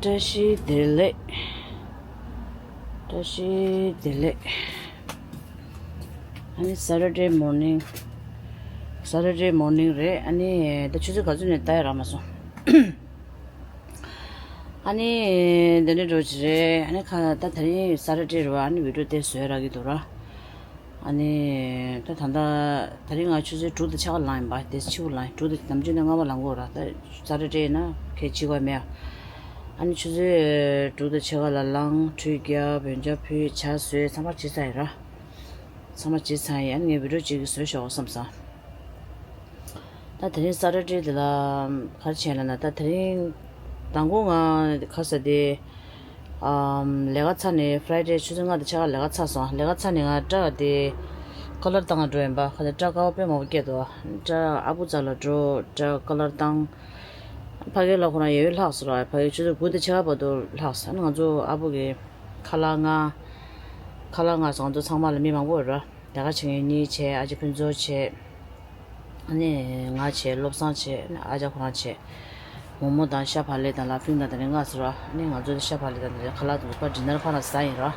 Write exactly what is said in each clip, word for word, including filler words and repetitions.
བཀྲ་ཤིས་བདེ་ལེགས། བཀྲ་ཤིས་བདེ་ལེགས། ཨ་ནི་Saturday morning། Saturday morning་རེད། ཨ་ནི་ད་ཆུ་ཚོད་ག་ཚོད་ནས་ལྟ་ཡ་རག་མ་སོང་། ཨ་ནི་འདི་འདྲ་འགྲོ་ཅི་རེད། ཨ་ནི་ཁ་ད་དེ་རིང་Saturday་རེད་བ། ཨ་ནི་video་དེ་བཟོས་རག་གི་འདུག་ར། ཨ་ནི་ད་ད་ལྟ་དེ་རིང་ང་ཆུ་ཚོད་དྲུག་དང་ཕྱེད་ཀ་ལངས་ཡིན་པ། དེ་ཕྱི་པོ་ལངས་ཡིན། དྲུག་དང་ནམ་རྒྱུན་ནས་ལྔ་པ་ལངས་དགོས་ར། ད་Saturday་ཡིན་ན་ཁྱད་ཅི་ག་མེད། ཨ་ནི་ཆུ་ཚོད་དྲུག་དང་ཕྱེད་ཀ་ལ་ལངས། ཁྲུས་རྒྱབ། འོན་ཅང་ཕུད། ཇ་བཟོས། ཚང་མ་བྱས་ཚར་ཡིན་ར། ཚང་མ་བྱས་ཚར་ཡིན། ཨ་ནི་ངས་video་གཅིག་བཟོས་ཤོག་བསམ་སོང་། ད་དེ་རིང་Saturday་དེ་ལ་ག་རེ་བྱས་ལབ་ན། ད་དེ་རིང་མདང་དགོང་ང་ག་ས་དེ་ཨམ་ལས་ཀ་ཚར་ནས། Friday་ཆུ་ཚོད་ལྔ་དང་ཕྱེད་ཀ་ལས་ཀ་ཚར་སོང་། ལས་ཀ་ཚར་ནས་ང་སྐྲ་དེ་ཀ་ལར་བཏང་ང་འགྲོ་ཡིན་པ། ཁ་ཚ་སྐྲ་དཀར་པོ་དཔེ་མང་པོ་སྐྱེས་འདུག་སྐྲ་ཨ་བུ་རྩ་ལ་འགྲོ། སྐྲ་ཀ་ལར་བཏང་། ཕ་གི་ལ་ཁོ་རང་ཡོད་ལྷག་སོང་ར། ཕ་གི་ཆུ་ཚོད་དགུ་དང་ཕྱེད་ཀ་བར་དུ་ལྷག་སོང་། ང་ཚོ་ཨ་བུ་གི་ཁ་ལག་ང་། ཁ་ལག་ང་སོང་། ང་ཚོ་ཚང་མ་ལ་མི་མང་པོ་ཡོད་ར། ལས་ཀ་བྱེད་མཁན་གཉིས་བྱས། ཨ་ཅེ་ཕུན་ཚོགས་བྱས། ཨ་ནི་ང་བྱས། བློ་བཟང་བྱས། ཨ་ཅག་ཁོ་རང་བྱས། མོ་མོ་དང་ཤ་བག་ལེབ་དང་ལ་ཕིང་དང་དེ་ནས་ང་ཟེར་བ། ཨ་ནི་ང་ཚོ་ཤ་བག་ལེབ་དང་དེ་ནས་ཁ་ལག་དེ་ཚོ་ཕར་dinner་ཕར་རང་ཟ་ཡིན་ར།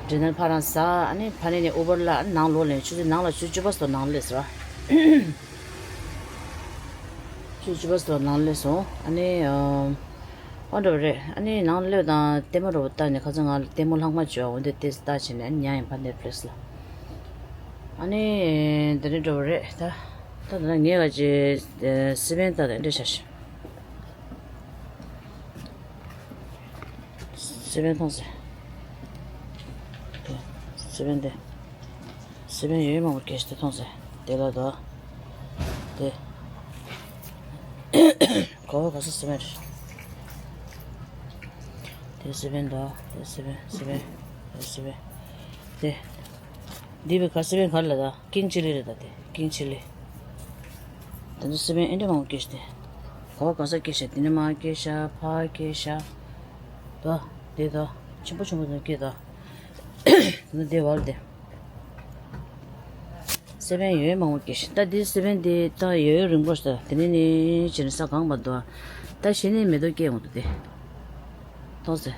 dinner་ཕར་རང་ཟ། ཨ་ནི་ཕ་ནས་ནས་Uber་ལ་ནང་ལོག་ལེན། ཆུ་ཚོད་ནང་ལ་ཆུ་ཚོད་བཅུ་པ་ཙམ་ནང་སླེབས་ཟེར་བ། ཆུ་ཚོད་བཅུ་པ་ཙམ་ནང་སླེབས་སོང་། ཨ་ནི་ཨམ། ཨོ་འདྲ་བ་རེད། ཨ་ནི་ནང་སླེབས་དང་ལྟད་མོ་འདྲ་བོ་ལྟ་ནས། ཁ་སང་ང་ལྟད་མོ་ལྷག་མ་བྱོས། འོ་འདི་ལྟས་ལྟ་བྱས་ནས་ཨ་ནི་ཉལ་ཡིན་ཕ། Netflix་ལ། ཨ་ནི་འདི་འདྲ་འདྲ་བོ་རེད་ད། ད་ད་ངས་ག་ཅི་སི་པན་ལྟ་དང་འདྲ་བྱ་ཞིག་སི་པན་མཐོང་ཟེར། སི་པན་དེ། སི་པན་ཡོད་མང་པོ་སྐྱེས་ཏེ་མཐོང་ཟེར། དེ་ལ་དོ། དེ། གོ་བ་ག་ས་སི་པན་རེད། དེ་སི་པན་དོ། དེ་སི་པན། སི་པན། དེ་སི་པན། དེ། འདི་བའི་ག་སི་པན་ག་ལ་ད། ཀིང་ཅི་ལི་རེད་ད། དེ་ཀིང་ཅི་ལི། དེ་ཚོ་སི་པན་ཨེ་འདྲ་མང་པོ་སྐྱེས་ཏེ། གོ་བ་ག་ས་སྐྱེས་ཤག་དེ་ནས་མ་སྐྱེས་ཤག་ཕ་སྐྱེས་ཤག་དོ། དེ་དོ། ཆེན་པོ་ཆེན་པོ་དེ་སྐྱེས་དོ། དེ་བར་དེ། སི་པན་ཡོད་མང་པོ་སྐྱེས་ཤག་ད་འདི་སི་པན་འདི་ད་ཡོད་རིང་པོ་ཞིག་ད་དེ་ནས་ནི་བྱས་ནས་ས་གང་བར་དུ། ད་གཞི་ནས་མེ་ཏོག་སྐྱེས་འོང་དུ་དེ། མཐོང་ཟེར།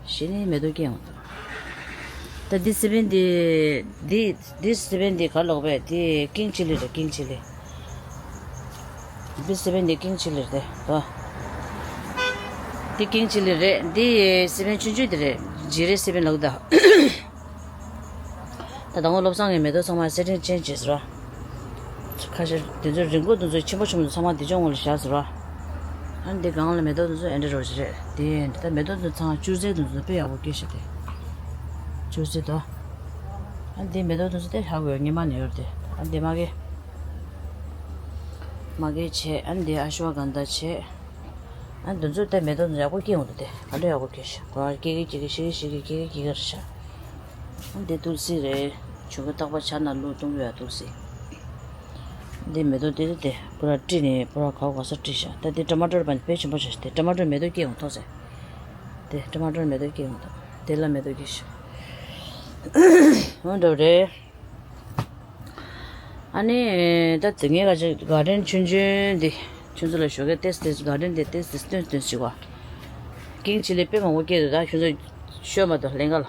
གཞི་ནས་མེ་ཏོག་སྐྱེས་འོང་དུ། ད་འདི་སི་པན་འདི། འདི་འདི་སི་པན་འདི་ག་ལོག་པས། འདི་ཀིང་ཅི་ལི་རེད། ཀིང་ཅི་ལི། འདི་སི་པན་འདི་ཀིང་ཅི་ལི་རེད་དོ། འདི་ཀིང་ཅི་ལི་རེད། འདི་སི་པན་ཆུང་ཆུང་འདི་རེད། ཇི་རེ་སི་པན་ལབ་ད། ད་དང་པོ་བློ་བཟང་གིས་མེ་ཏོག་ཚང་མ་སེ་ཊིང་ཅེན་ཇི་བྱས་ཟེར་བ། ཁ་ཤས་དེ་ཚོ་རིང་པོ་དེ་ཚོ་ཆེན་པོ་ཆེན་པོ་ཚང་མ་འདི་ཅོག་ངོ་ལ་བཞག་ཟེར་བ། ཨ་ནི་འདི་སྒང་ལ་མེ་ཏོག་དེ་ཚོ་ཨེ་འདྲ་རོ་ཞིག་རེད། དེ་ད་མེ་ཏོག་དེ་ཚང་ཅུ་ཟེ་དེ་ཚོ་དཔེ་ཡག་པོ་སྐྱེས་ཤག་དེ། ཅུ་ཟེ་དོ། ཨ་འདི་མེ་ཏོག་དེ་ཚོ་དེ་ཧ་གོ་ཡོད། ངས་མ་ནས་ཡོད་དེ། ཨ་འདི་མ་གེ། མ་གེ་བྱས། ཨ་འདི་ཨ་ཤུ་བ་གན་དྷ་བྱས། ཨ་འདི་ཚོ་དེ་མེ་ཏོག་ཡག་པོ་སྐྱེས་འོང་དུ་དེ། ག་འདྲ་ཡག་པོ་སྐྱེས་ཤག་ག་སྐྱེ་གི་སྐྱེ་གི་ཤི་གི་ཤི་གི་སྐྱེ་གི་སྐྱེ་གི་རེད་ཤག་ཨ་འདི་ཏུལ་སི་རེད། ཆུ་ཁ་ཏག་པ་ཆ་ན་ལུ་བཏུང་ཡོད་ཡ་ཏུལ་སི། འདི་མེ་ཏོག་དེ་དེ་དེ་པུ་ར་བཀྲིས་ནས་པུ་ར་ག་བ་ག་ས་བཀྲིས་ཤག་ད་འདི་ཊ་མ་ཊར་བ་དཔེ་ཆེན་པོ་ཤག་དེ་ཊ་མ་ཊར་མེ་ཏོག་སྐྱེས་འོང་ཐོག་ཟེར། དེ་ཊ་མ་ཊར་མེ་ཏོག་སྐྱེས་འོང་ཐོག་དེ་ལ་མེ་ཏོག་སྐྱེས་ཤག་འོ་འདྲ་རེད། ཨ་ནི་ད་དེ་ངས་ག་ཅིག་གར་ཌེན་ཆུང་ཆུང་འདི་ཁྱོད་ཚོ་ལ་ཞོགས་ཀས་ཏེས་ཏེས་གར་ཌེན་འདི་ཏེས་ཏེས་སྟོན་སྟོན་ཞིག་བ། ཀིང་ཅི་ལི་དཔེ་མང་པོ་སྐྱེས་འདུག་ད་ཁྱོད་ཚོ་ཤོད་མ་གཏོགས་ལེན་ག་ལ།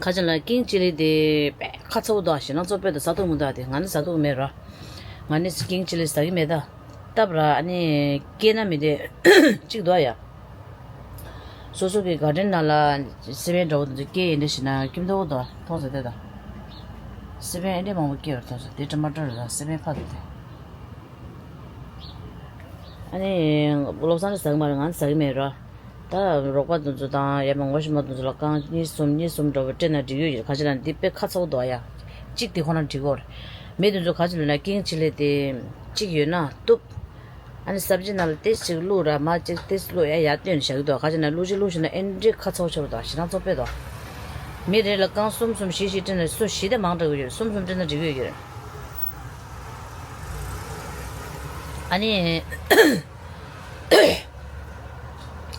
ཁ་ཅིག་ལ་ཀིང་ཅི་ལི་དེ་དཔེ་ཁ་ཚ་པོ་འདུག་ཞེ་སྣང་ཚ་པོ་དཔེ་འདུག་ཟ་ཐུབ་མི་འདུག་དེ་ང་ནི་ཟ་ཐུབ་མེད་ར། ང་ནི་ཀིང་ཅི་ལི་ཟ་གི་མེད་ད། སྟབས་ར་ཨ་ནི་སྐྱེས་ན་མི་དེ་གཅིག་འདུག་ཡ། སོ་སོ་གི་གར་ཌེན་ནང་ལ་སི་པན་འདྲ་བོ་དེ་ཚོ་སྐྱེས་ཡིན་འདྲ་ཞིག་ན་ཁྱིམ་ཐོག་ཏུ་མཐོང་ཟེར་དེ་དང་། སི་པན་ཨེ་འདྲ་མང་པོ་སྐྱེས་པར་མཐོང་ཟེར་དེ་ཊ་མ་ཊར་དང་སི་པན་ཕ་དེ་དེ། ཨ་ནི་བློ་བཟང་ལ་ཟ་གི་མ་རེད། ང་ཟ་གི་མེད་ར། ད་རོགས་པ་དེ་ཚོ་དང་ཡ་མ་ངོ་ཤེས་མ་དེ་ཚོ་ལ་རྐང་གཉིས་གསུམ་གཉིས་གསུམ་འདྲ་བོ་སྤྲད་ན་འགྲིག་ཡོད་ཀྱི་རེད། ག་ཅི་ལ་འདི་དཔེ་ཁ་ཚ་པོ་འདུག་ཡ། གཅིག་དེ་ཁོ་ན་འགྲིག་གོ་རེད། མི་དེ་ཚོ་ག་ཅི་ལ་ན་ཀིང་ཅི་ལི་དེ་གཅིག་ཡོད་ན་གཏུབ། ཨ་ནི་སབ་ཇི་ནང་ལ་ཏེས་ཅིག་བླུགས་ར་མ་ཅིག་ཏེས་བླུགས་ཡ་ཡ་སྟོན་བཞག་གི་འདུག་ག་ཅི་ན་བླུགས་ཅིག་བླུགས་ཤིག་ན་ཨེ་འདྲའི་ཁ་ཚ་པོ་ཆགས་པ་འདུག་ཞེ་སྣང་ཚ་པོ་དཔེ་འདུག་མི་རེ་ལ་རྐང་གསུམ་གསུམ་བཞི་བཞི་སྤྲད་ན་སུ་བཞི་དེ་མང་དྲགས་ཡོད། གསུམ་གསུམ་སྤྲད་ན་འགྲིག་གི་ཡོད་ཀྱི་རེད། ཨ་ནི།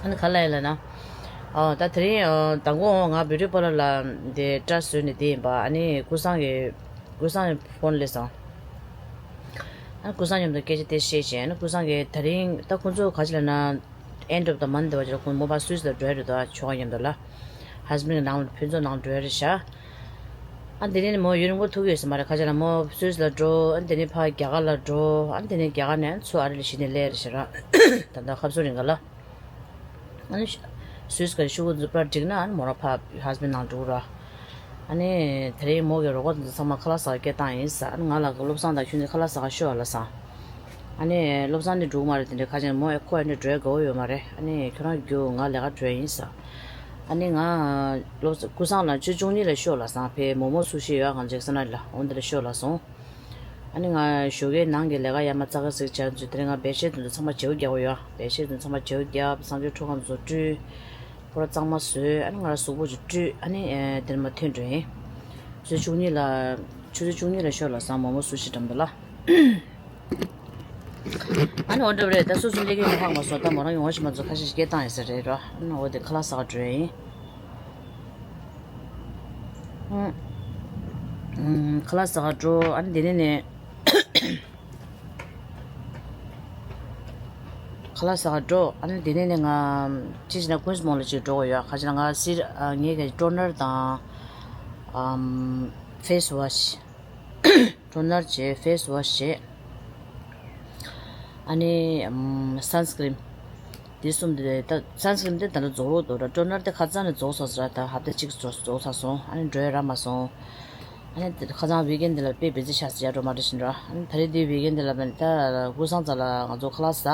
ཨ་ནི་ག་ལ་ཡིན་ལབ་ན། ཨོ་ད་དེ་རིང་ཨོ་མདང་དགོང་ང་བི་ཌིའོ་པར་ལར་ལ་དེ་སྐྲ་བཟོས་ནས་དེ་ཡིན་པ། ཨ་ནི་ཀུན་བཟང་གི་ཀུན་བཟང་གི་ཕོན་སླེབས་སོང་། ཨ་ཀུན་བཟང་མཉམ་དུ་སྐད་ཆ་དེ་བཤད་བྱས། ཨ་ཀུན་བཟང་གིས་དེ་རིང་ད་ཁོང་ཚོ་ག་ཅི་ལབ་ན། ཨེན་ཌི་ཨོཕ་དི་མན་ཐི་དེ་བ་ཅིག་ལ་ཁོང་མོ་ཕར་སུད་སི་ལ་འགྲོ་ཡ་རེད་དོ། ཨ་ཁྱོ་ག་མཉམ་དུ་ལ། ཧས་བྷེན་ཌི་གི་ནང་ལ་ཕུན་ཚོགས་ནང་འགྲོ་ཡ་རེད་ཤག་ཨ་དེ་ནས་མོ་ཡུན་རིང་པོ་ཐུག་གི་ཡོད་ས་མ་རེད། ཁ་ཅིག་ལ་མོ་སུད་སི་ལ་འགྲོ། ཨ་དེ་ནས་ཕར་རྒྱ་གར་ལ་འགྲོ། ཨ་དེ་ནས་རྒྱ་གར་ནས་ཨ་ཚུར་ཨ་རི་ལ་གཞི་ནས་སླེབས་རེད་ཤག་ར། ད་ལྟ་ཁ་སང་རིང་ག་ལ། ཨ་ནི་སུད་སི་གི་ཤོག་གུ་འཛུགས་པར་འགྲིག་ན། ཨ་ནི་མོ་རང་ཕར་ཧས་བྷེན་ཌི་ནང་འགྲོ་ར། ཨ་ནི་དེ་རིང་མོ་གི་རོགས་པ་དེ་ཚོ་ཚང་མ་ཁ་ལག་ཟ་ག་སྐད་བཏང་ཡིན་ས། ཨ་ནི་ང་ལ་བློ་བཟང་དང་ཁྱོད་ཚོ་ཁ་ལག་ཟ་ག་ཤོག་ལབ་སོང་། ཨ་ནི་བློ་བཟང་ནི་འགྲོ་གི་མ་རེད། དེ་འདྲའི་ཁ་ཅན་མོ་ཨེ་ཁོ་ཨེ་འདྲ་འགྲོ་ཡ་དགའ་བོ་ཡོད་མ་རེད། ཨ་ནི་ཁྱོད་རང་རྒྱུགས། ང་ལས་ཀ་འགྲོ་ཡ་ཡིན་ས། ཨ་ནི་ང་བློ་བཟང་ཀུན་བཟང་ལ་ཆུ་ཚོད་བཅུ་གཉིས་ལ་ཤོག་ལབ་སོང་། ཕའི་མོག་མོག་སུ་ཤི་ཡོད་ང་ཅིག་ས་ན་ལ་འོ་འདི་ལ་ཤོག་ལབ་སོང་། ཨ་ནི་ང་ཞོགས་ཀའི་ནང་གི་ལས་ཀ་ཡར་མར་ཙག་ཙིག་བྱས་ཚུལ་དེ་རིང་ང་བེད་ཤེད་དེ་ཚོ་ཚང་མ་བརྗེ་པོ་རྒྱག་གི་ཡོད། བེད་ཤེད་དེ་ཚོ་ཚང་མ་བརྗེ་པོ་རྒྱབ། གསང་སྤྱོད་ཁྲུས་ཁང་དེ་ཚོ་བཀྲུས། ཕོ་བྲང་གཙང་མ་བཟོས། ཨ་ནི་ང་རང་གཟུགས་པོ་ཅིག་བཀྲུས། ཨ་ནི་ཨེ་དེར་མ་ཐོན་འགྲོ་ཡིན། ཆུ་ཚོད་བཅུ་གཉིས་ལ། ཆུ་ཚོད་བཅུ་གཉིས་ལ་ཤོག་ལབ་སོང་། མོག་མོག་སུ་ཤི་འགྲམ་དུ་ལ། ཨ་ནི་འོ་འདྲ་རེད། ད་སོ་སོ་སླེབས་ཀྱི་ཡོད་ཧ་མ་སོང་། ད་མོ་རང་ཡོང་བ་ཞིག་མ་ཚོ་ཁ་ཤས་ཤིག་སྐད་བཏང་ཡོད་ས་རེད་རོ། ཨ་ནི་འོ་དེ་ཁ་ལག་ཟ་ག་འགྲོ་ཡིན། ཨུམ། ཨུམ། ཁ་ལག་ཟ་ག་འགྲོ། ཨ་ནི་དེ་ནས་ནས། ཁ་ལག་ཟ་ག་འགྲོ། ཨ་ནི་དེ་ནས་ནས་ང་ཅི་ཞིག་ན་ཀུན་སི་མོལ་ལ་ཅིག་འགྲོ་གི་ཡོད། ཁ་ཅིག་ན་ང་སིར་ཨ་ངའི་གི་ཊོ་ནར་དང་། ཨམ། ཕེ་སི་ཝ་ཤི། ཊོ་ནར་བྱས། ཕེ་སི་ཝ་ཤི་བྱས། ཨ་ནི་ཨམ། སན་སི་ཀི་རིན། དེ་གསུམ་དེ་ད་སན་སི་ཀི་རིན་དེ་ད་ལྟ་རྫོགས་རོགས་འདུག་ར། ཊོ་ནར་དེ་ཁ་སང་ནས་རྫོགས་ཚར་སོང་ར། ད་ཧབ་ཏ་གཅིག་རྫོགས་རྫོགས་ཚར་སོང་། ཨ་ནི་འགྲོ་ཡ་རག་མ་སོང་། ཨ་ནི་དེ་ཁ་སང་ཝིག་ཨེན་དེ་ལ་དཔེ་བི་ཛི་ཆགས་སོང་། ཡར་འགྲོ་མར་འགྲོ་བྱས་ནས་ར། ཨ་ནི་ད་རེས་དེ་ཝིག་ཨེན་དེ་ལ་ད་ཀུན་བཟང་རྩ་ལ་ང་ཚོ་ཁ་ལག་ཟ།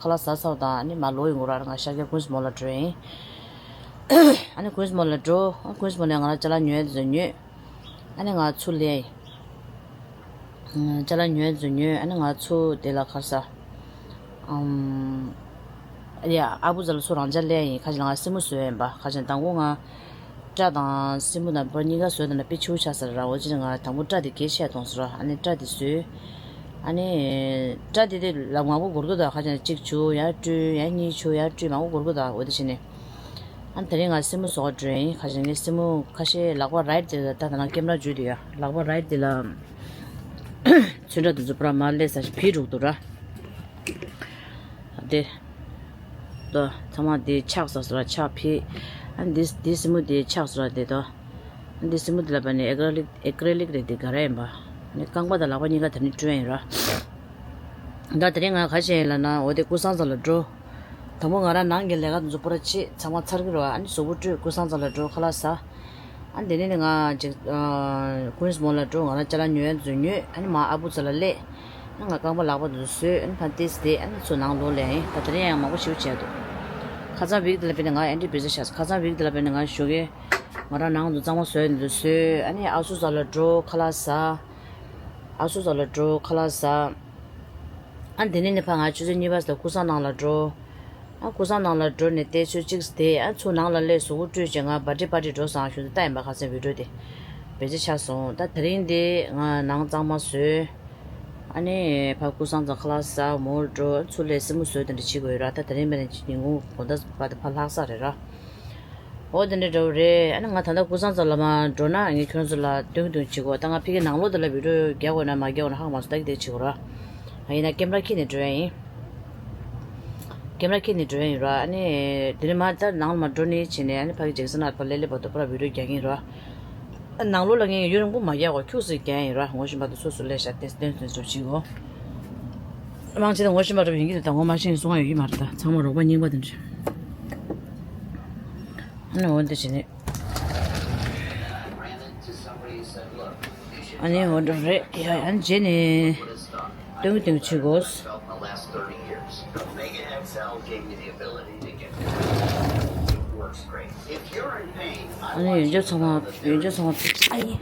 ཁ་ལག་ཟ་ཚར་དང་ཨ་ནི་མར་ལོག་ཡོང་གི་ར། ང་ཤར་རྒྱག་ཀུན་སི་མོལ་ལ་འགྲོ་ཡིན། ཨ་ནི་ཀུན་སི་མོལ་ལ་འགྲོ། ཨ་ཀུན་སི་མོལ་ནས་ང་རང་ཅ་ལག་ཉོ་ཡ་དེ་ཚོ་ཉོས། ཨ་ནི་ང་ཚུར་སླེབས་ཡིན། ཅ་ལག་ཉོས་ཚུར་ཉོས། ཨ་ནི་ང་ཚུར་དེ་ལ་ཁར་ས། ཨམ། ཡ། ཨ་བུ་ཚ་ལ་ཚུར་རང་ཅག་སླེབས་ཡིན། ཁ་ཅིག་ལ་ང་སེན་མོ་བཟོས་ཡིན་པ། ཁ་ཅིག་དང་པོ་ང་སྐྲ་དང་སེན་མོ་དང་པོ་གཉིས་ཀ་བཟོས་དང་ན་དཔེ་ཆེ་བོ་ཆགས་ས་རེད་ར། འོ་ཅི་ང་དང་པོ་སྐྲ་དེ་གས་ཆད་གཏོང་ས་ར། ཨ་ནི་སྐྲ་དེ་བཟོས། ཨ་ནི་སྐྲ་དེ་དེ་ལ་མང་པོ་འགོར་གི་འདུག་ཁ་ཅིག་གཅིག་བྱུག་ཡར་བཀྲུས། ཡར་གཉིས་བྱུག་ཡར་བཀྲུས། མང་པོ་འགོར་གི་འདུག་འོ་དེ་བྱས་ནས། ཨ་ནི་དེ་རིང་ང་སེན་མོ་བཟོ་ག་འགྲོ་ཡིན། ཁ་ཅིག་ངའི་སེན་མོ་ཁ་ཤས་ལག་པ་རའིཊ་དེ་ལ་ད་ད་ནང་ཀེམ་ར་འཇུས་དེ་ཡ། ལག་པ་རའིཊ་དེ་ལ་ཚོན་ཁྲ་དེ་ཚོ་པུ་ར་མར་སླེབས་ས་ཞིག་བིད་འགྲོ་གི་འདུག་ར། དེ་ད་ཚང་མ་དེ་ཆགས་ས་སོ་ར། ཆགས་ཕི། ཨ་ནི་དེ་དེ་སེན་མོ་དེ་ཆགས་སོ་ར། དེ་ད་ཨ་ནི་དེ་སེན་མོ་དེ་ལ་བ་ནི་ཨེ་ཀྲི་ལིག་ཨེ་ཀྲི་ལིག་རེད། དེ་ག་ར་ཡིན་པ། ཨ་ནི་རྐང་པ་དང་ལག་པ་གཉིས་ཀ་ད་ནི་བཀྲུས་ཡིན་ར། ད་དེ་རིང་ང་ག་བྱས་ཡིན་ལབ་ན། འོ་དེ་ཀུན་བཟང་རྩ་ལ་འགྲོ། དང་པོ་ང་རང་ནང་གི་ལས་ཀ་དེ་ཚོ་པུ་ར་བྱེད། ཚང་མ་ཚར་གི་རེད་བ། ཨ་ནི་གཟུགས་པོ་བཀྲུས། ཀུན་བཟང་རྩ་ལ་འགྲོ། ཁ་ལག་ཟ། ཨ་ནི་དེ་ནས་ནི་ང་ཅིག་ཨ་ཀུན་སི་མོལ་ལ་འགྲོ། ང་རང་ཅ་ལག་ཉོ་ཡ་དེ་ཚོ་ཉོས། ཨ་ནི་མར་ཨ་བུ་རྩ་ལ་སླེབས། ཨ་ནི་ང་རྐང་པ་ལག་པ་དེ་ཚོ་བཟོས། ཨ་ནི་ཕར་ཏོག་ཙམ་བསྡད། ཨ་ནི་ཚུར་ནང་ལོག་སླེབས་ཡིན། ད་དེ་རིང་ཡང་མང་པོ་ཞེ་པོ་བྱས་འདུག་ཁ་སང་ཝིག་དེ་ལ་དཔེར་ན་ང་ཨེ་འདྲ་བི་ཟི་ཆགས་སོང་། ཁ་སང་ཝིག་དེ་ལ་དཔེར་ན་ང་ཞོགས་ཀས་ང་རང་ནང་དུ་གཙང་མ་བཟོས་ཡ་དེ་ཚོ་བཟོས། ཨ་ནི་ཨ་སུ་རྩ་ལ་འགྲོ། ཁ་ལག་ཟ། ཨ་སུ་རྩ་ལ་འགྲོ། ཁ་ལག་ཟ། ཨ་དེ་ནས་ནི་ཕར་ང་ཆུ་ཚོད་གཉིས་པ་ཙམ་ལ་ཀུན་བཟང་ནང་ལ་འགྲོ། ཨ་ཀུན་བཟང་ནང་ལ་འགྲོ་ནས་ཏོག་ཙམ་ཅིག་བསྡད། ཨ་ཚུར་ནང་ལ་སླེབས། གཟུགས་པོ་བཀྲུས་བྱས་ང་བར་ཐི་པར་ཊི་འགྲོ་བསམ་ཞུ་ད་ཡིན་པ། ཁ་སང་བི་ཌི་ཡོ་དེ་བེད་སྤྱོད་ཆགས་སོང་། ད་དེ་རིང་དེ་ང་ནང་གཙང་མ་བཟོས། ཨ་ནི་ཕར་ཀུན་བཟང་ཚོ་ཁ་ལག་ཟ། མོལ་འགྲོ། ཚུར་སླེབས་སེན་མོ་བཟོས་དེ་འདྲ་བྱེད་དགོས་ཡོད་ར། ད་དེ་རིང་མེད་ན་ཉིན་གུང་དགོང་དག་བར་དུ་ཕར་ལྷག་ས་རེད་ར། འོ་དེ་འདྲ་འདྲ་བོ་རེད། ཨ་ནི་ང་ད་ལྟ་ཀུན་བཟང་ཚོ་ལ་མར་འགྲོ་ན་ངས་ཁྱོད་ཚོ་ལ་སྟོན་གི་སྟོན་གི་བྱེད་དགོས། ད་ང་ཕ་གི་ནང་ལོགས་དེ་ལ་བི་ཌི་ཡོ་རྒྱག་དགོས་ན་མ་རྒྱག་དགོས་ན་ཧ་གོ་མ་སོང་། ད་གི་དེ་བྱེད་དགོས་ར། ཨ་ཡིན་ན་ཀེམ་ར་ཁྱེར་ནས་འགྲོ་ཡ་ཡིན། ཀེམ་ར་ཁྱེར་ནས་འགྲོ་ཡ་ཡིན་ར། ཨ་ནི་དེ་ནས་མར་ད་ནང་ལ་མར་འགྲོ་ནས་བྱས་ནས། ཨ་ནི་ཕ་གི་ཇེག་སན་ཨར་པ་ལེ་ལེ་བར་དུ་པུ་ར་བི་ཌི་ཡོ་རྒྱག་གི་ཡིན་ར། ནང་ལོགས་ལ་ངས་ཡུན་རིང་པོ་མ་རྒྱག་གོ། ཁྱུག་ཙམ་རྒྱག་ཡིན་ར། ངོ་ཤེས་པ་དང་སོ་སོ་སླེབས་ཤག་སྟེ་སྟོན་སྟོན་སོ་བྱེད་གོ། མང་ཆེ་ད་ངོ་ཤེས་པ་འདྲ་པོ་ཡིན་གྱི་རེད། ད་ངོ་མ་ཤེས་ནས་གསུང་བ་ཡོད་ཀྱི་མ་རེད། ད་ཚང་མ་རོགས་པ་རྙིང་པ་དེ་འདྲ། ཨ་ནི་འོ་འདི་བྱས་ནས། ཨ་ནི་འོ་འདྲ་རེད་ཡ། ཨ་ནི་རྗེས་ནས་སྟོན་གྱི་སྟོན་གྱི་བྱེད་དགོས། ཨ་ནི་ཡོན་ཆབ་ཚང་མ་ཡོན་ཆབ་ཚང་མ་ཕུད། ཨ་ཡེ།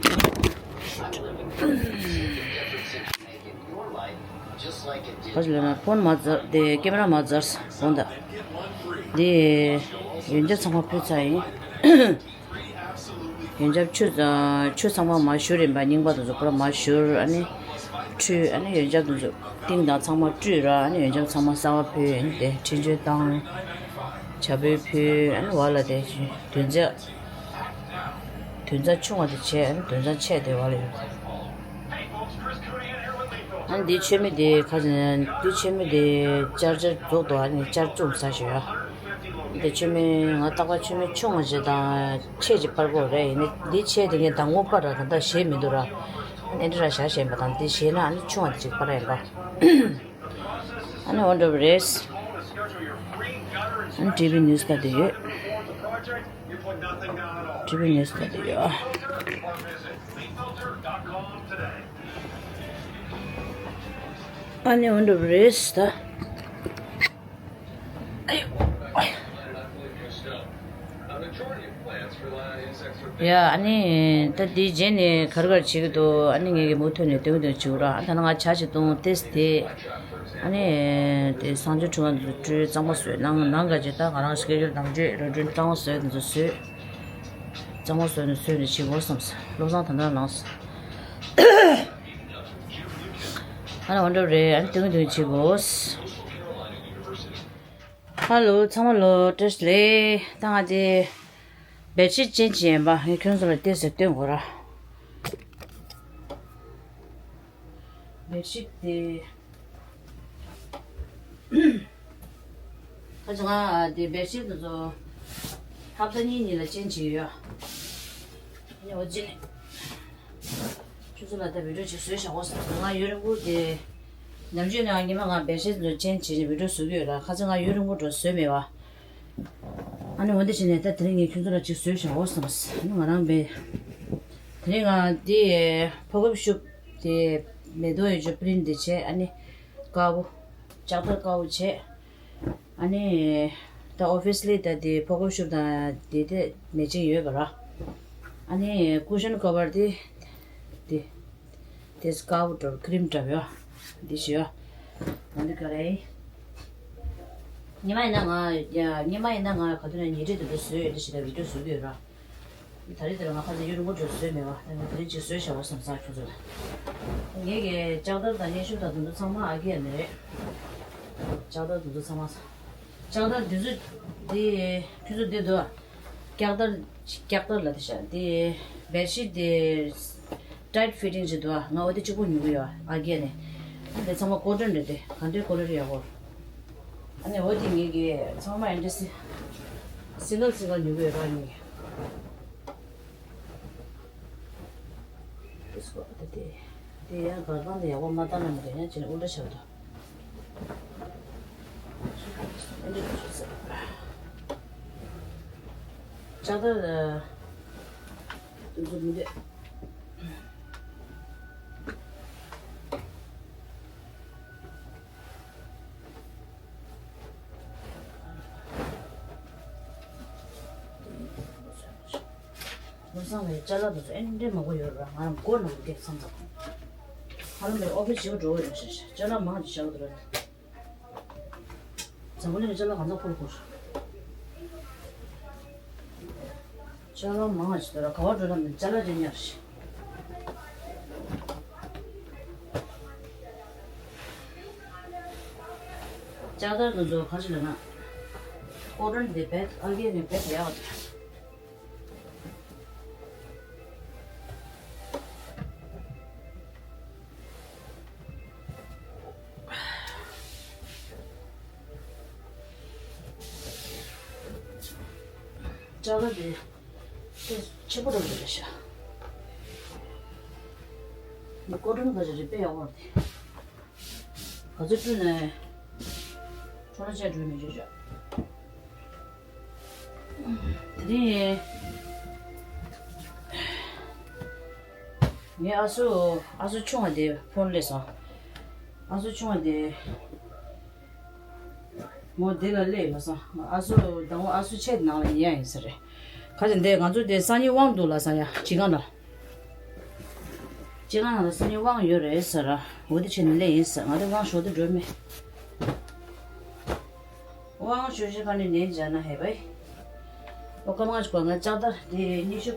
ག་ཅི་ལབ་ན་ཕོན་མ་ཛར་དེ་ཀེམ་ར་མ་ཛར་སོང་ད། དེ་ཡོན་ཆབ་ཚང་མ་ཕུད་ཚར་ཡིན། ཡོན་ཆབ་ཆུ་ཆུ་ཚང་མ་མར་བཞུར་རན་པ། རྙིང་པ་དེ་ཚོ་པུ་ར་མར་བཞུར། ཨ་ནི་བཀྲུས། ཨ་ནི་ཡོན་ཆབ་དེ་ཚོ་ཏིང་དང་ཚང་མ་བཀྲུས་ར། ཨ་ནི་ཡོན་ཆབ་ཚང་མ་གསར་པ་ཕུད། ཨ་ནི་དེ་འཕྲིན་བཅོལ་བཏང་། བྱ་ཕོའི་ཕུད། ཨ་ནི་བ་ལ་དེ་དོན་རྩ་དོན་རྩ་ཆུང་བ་དེ་བྱས། ཨ་ནི་དོན་རྩ་ཆེ་དེ་བ་ལ་ཡོད། འདི་མཆོད་མེ་འདི་ཁ་ཅིག་འདི་མཆོད་མེ་འདི་ཅར་ཅར་རྫོགས་འདུག་ཨ་ནི་ཅར་བཙུམ་ས་ཞིག་ཡོད། འདི་མཆོད་མེ་ང་རྟག་པར་མཆོད་མེ་ཆུང་བ་ཞིག་དང་ཆེ་ཅིག་སྤར་དགོས་རེད། ཡིན་ནའི་འདི་ཆེ་དེ་ངས་མདང་དགོང་སྤར་ར་ད་ལྟ་བཞེས་མི་འདུག་ར། ཨ་ནི་འདི་ར་བཞག་བཞེས་པ་དང་འདི་བཞེས་ན་ཨ་ནི་ཆུང་བ་དེ་ཅིག་སྤར་ཡིན་པ། ཨ་ནི་འོ་འདྲ་བ་རེད། ཨ་ནི་ཊི་ཝི་ནིའུ་སི་ལྟ་དུ་ཡོད། ཊི་ཝི་ནིའུ་སི་ལྟ་དུ་ཡོད། ཨ་ནི་འོ་འདྲ་བ་རེད་ད། ཡ་ཨ་ནི་ད་འདི་རྗེས་ནས་ག་རེ་ག་རེ་བྱེད་ཀྱི་འདུག་ཨ་ནི་ངས་ཀྱི་མུ་མཐུད་ནས་སྟོན་གྱི་འདུག་བྱེད་དགོས་ར། ཨ་ད་ནི་ང་ཇ་ཞིག་བཏུང་ཏེས་དེ། ཨ་ནི་དེ་གསང་སྤྱོད་ཁྲི་པ་འདི་ཚོ་སྤྲོད་གཙང་མ་བཟོས་ནང་ནང་ག་ཅིག་ད་ང་རང་སི་ཀེ་ཇུལ་དང་བཅས་རོ་སྒྲོན་གཙང་མ་བཟོས་འདི་ཚོ་བཟོས། གཙང་མ་བཟོས་ནས་བཟོས་ནས་བྱེད་དགོས་བསམ་སོང་། བློ་བཟང་ད་ལྟ་ལངས་སོང་། ཨ་ནི་འོ་འདྲ་རེད། ཨ་ནི་དུང་དུང་བྱེད་དགོས། ཧ་ལོ་ཚང་མ་ལོ་བཀྲ་ཤིས་བདེ་ལེགས། ད་ང་དེ་བེད་ཤིཊ་ཅན་ཅིག་ཡིན་པ་ངས་ཁྱོད་ཚོ་ལ་ཏོག་ཙམ་སྟོན་དགོས་ར། བེད་ཤིཊ་དེ། ཁ་ཅིག་ང་དེ་བེད་ཤིཊ་དེ་ཚོ་ཧབ་ཏ་གཉིས་གཉིས་ལ་ཅན་བྱེད་ཀྱི་ཡོད། ཨ་ནི་འོ་ཅི་ནི། ཁྱོད་ཚོ་ལ་ད་བི་ཌིའོ་ཅིག་བཟོས་བཞག་གོ་ཟེར། ང་ཡུན་རིང་པོ་དེ་ནམ་རྒྱུན་ནས་ཉི་མ་ང་བེད་ཤིཊ་དེ་ཚོ་ཅན་བྱེད་ནས་བི་ཌིའོ་བཟོ་གི་ཡོད་ར། ཁ་ཅིག་ང་ཡུན་རིང་པོ་འགྲོ་བཟོས་མེད་པ། ཨ་ནི་འོ་འདི་བྱས་ནས་ད་དེ་རིང་ངས་ཁྱོད་ཚོ་ལ་ཅིག་བཟོས་བཞག་འོ་བསམས། ཨ་ནི་ང་རང་བས། དེ་རིང་ང་འདི་ཕོ་ཁབ་ཤུབས་དེ་མེ་ཏོག་ཡོད་ཅོག་པི་རིན་དེ་བྱས། ཨ་ནི་དཀར་པོ། ལྕགས་དར་དཀར་པོ་བྱས། ཨ་ནི་ད་ཨོ་ཕི་སི་ལི་ད་དེ་ཕོ་ཁབ་ཤུབས་དང་དེ་དེ་མེ་ཅིང་ཡོད་པ་ར། ཨ་ནི་ཀུ་ཤན་ཀ་བར་དེ་དེ། དེ་དཀར་པོ་འདྲ་པོ་ཀི་རིམ་འདྲ་པོ་ཡོད། འདི་ཞུ་ཡ། ང་འདི་ག་རེ། ཉི་མ་ཡིན་ན་ང་ཡ་ཉི་མ་ཡིན་ན་ང་ག་དུས་ན་ཉལ་ཁྲི་དེ་འདྲ་བཟོས་ཡོད། འདི་ཞིག་ད་བི་ཌིའོ་བཟོ་གི་ཡོད་ར། ད་རེས་དེར་ང་ཁ་ཚ་ཡུན་རིང་པོ་འགྲོ་བཟོས་མེད་པ། ད་ནི་དེ་རིང་ཅིག་བཟོས་བཞག་པ་བསམ་ས་ཁྱོད་ཚོ་ལ། ངེད་ཀྱི་ལྕགས་དར་དང་སྙན་ཤུབས་དང་དེ་ཚོ་ཚང་མ་ཨ་ཀི་ཡ་ནས་རེད། ལྕགས་དར་དེ་ཚོ་ཚང་མ། ལྕགས་དར་འདི་ཚོ་འདི་ཁྱོད་ཚོ་འདི་འདུག་ཨ། ལྕགས་དར་ལྕགས་དར་ལ་དེ་ཤ་འདི་བེད་ཤིཊ་འདི་ཊའིཊ་ཕི་ཊིང་ཅིག་འདུག་ཨ། ང་འོ་དེ་གཅིག་པོ་ཉོ་གི་ཡོད་ཨ་ཨ་རྒྱན་ནས། ཨ་འདི་ཚང་མ་ཀོ་ཊོན་རེད་དེ་ག་འདྲའི་ཀོ་ལི་ཊི་ཡག་པོ། ཨ་ནི་འོ་དེ་ངེད་ཀྱི་ཚང་མ་ཨེ་འདྲ་སི་སིང་གལ་སིང་གལ་ཉོ་གི་ཡོད་ར་ངེད་ཀྱི། དེ་སྐོར་དེ་དེ་དེ་ཡང་གར་ཁང་དེ་ཡག་པོ་མ་བཏང་ན་མི་འདྲ་ཡང་བྱས་ནས་དབུ་འདྲ་ཆགས་འདུག་ལྕགས་དར་དེ་ཚོ་མི་འདུག་ལོ་སང་བའི་ཅ་ལག་དེ་ཚོ་ཨེ་འདྲས་མང་པོ་ཡོད་ར། ང་རང་མགོ་ནང་དུ་སྐད་ཚང་ཚང་། ཧ་ལམ་པའི་ཨོ་ཕི་སི་བྱེད་པ་འགྲོ་གི་ཡོད་ཤག་ཅ་ལག་མང་ཅིག་བཞག་འདུག་ར། འཛམ་བུ་གླིང་གི་ཅ་ལག་གང་ཚང་ཁུར་ཁུར། ཅ་ལག་མང་བ་ཞིག་འདུག་ར། ག་བ་འགྲོ་ན་མིན་ཅ་ལག་ཅིག་ཉར་ཞིག་ལྕགས་དར་དེ་ཚོ་ག་ཞིག་ལབ་ན། ཀོ་ཊོན་དེ་བེད་ཨ་རྒྱན་ནས་བེད་ཡག་པ་རེད། ལྕགས་དར་དེ་དཔེ་ཆེན་པོ་འདྲ་པོ་རེད་ཤག་འདི་ཀོ་ཊོན་ག་ཞིག་རེད། དཔེ་ཡག་པོ་རེད། ག་ཚོད་བཀྲུས་ནས་འཕྲོ་བརླག་བྱས་འགྲོ་མི་འཇུག་ཅག་དེ་རིང་ངའི་ཨ་སུ་ཨ་སུ་ཆུང་བ་དེ་ཕོན་སླེབས་སོང་། ཨ་སུ་ཆུང་བ་དེ་མོ་དེ་ལ་སླེབས་མ་སོང་། ཨ་སུ་དང་པོ་ཨ་སུ་ཆེད་ནང་ལ་ཉལ་ཡ་ཡིན་ས་རེད། ཁ་ཅིག་འདི་ང་ཚོ་དེ་སང་ཉིན་དབང་འདུག་ལ་སང་ཡ་སྤྱི་ཁང་ལ། སྤྱི་ཁང་ནང་ལ་སང་ཉིན་དབང་ཡོད་རེད་ཟེར་ར། འོ་དེ་བྱས་ནས་སླེབས་ཡིན་ཟེར། ང་དེ་དབང་ཞུ་དུ་འགྲོ་མེད། དབང་ཞུ་ཞིག་ག་ནས་ནས་འཇག་ན་ཧེ་བའི། ཨོ་ཀ་མ་ཞིག་གོ་ང་ལྕགས་དར་དེ་སྙན་ཞུ།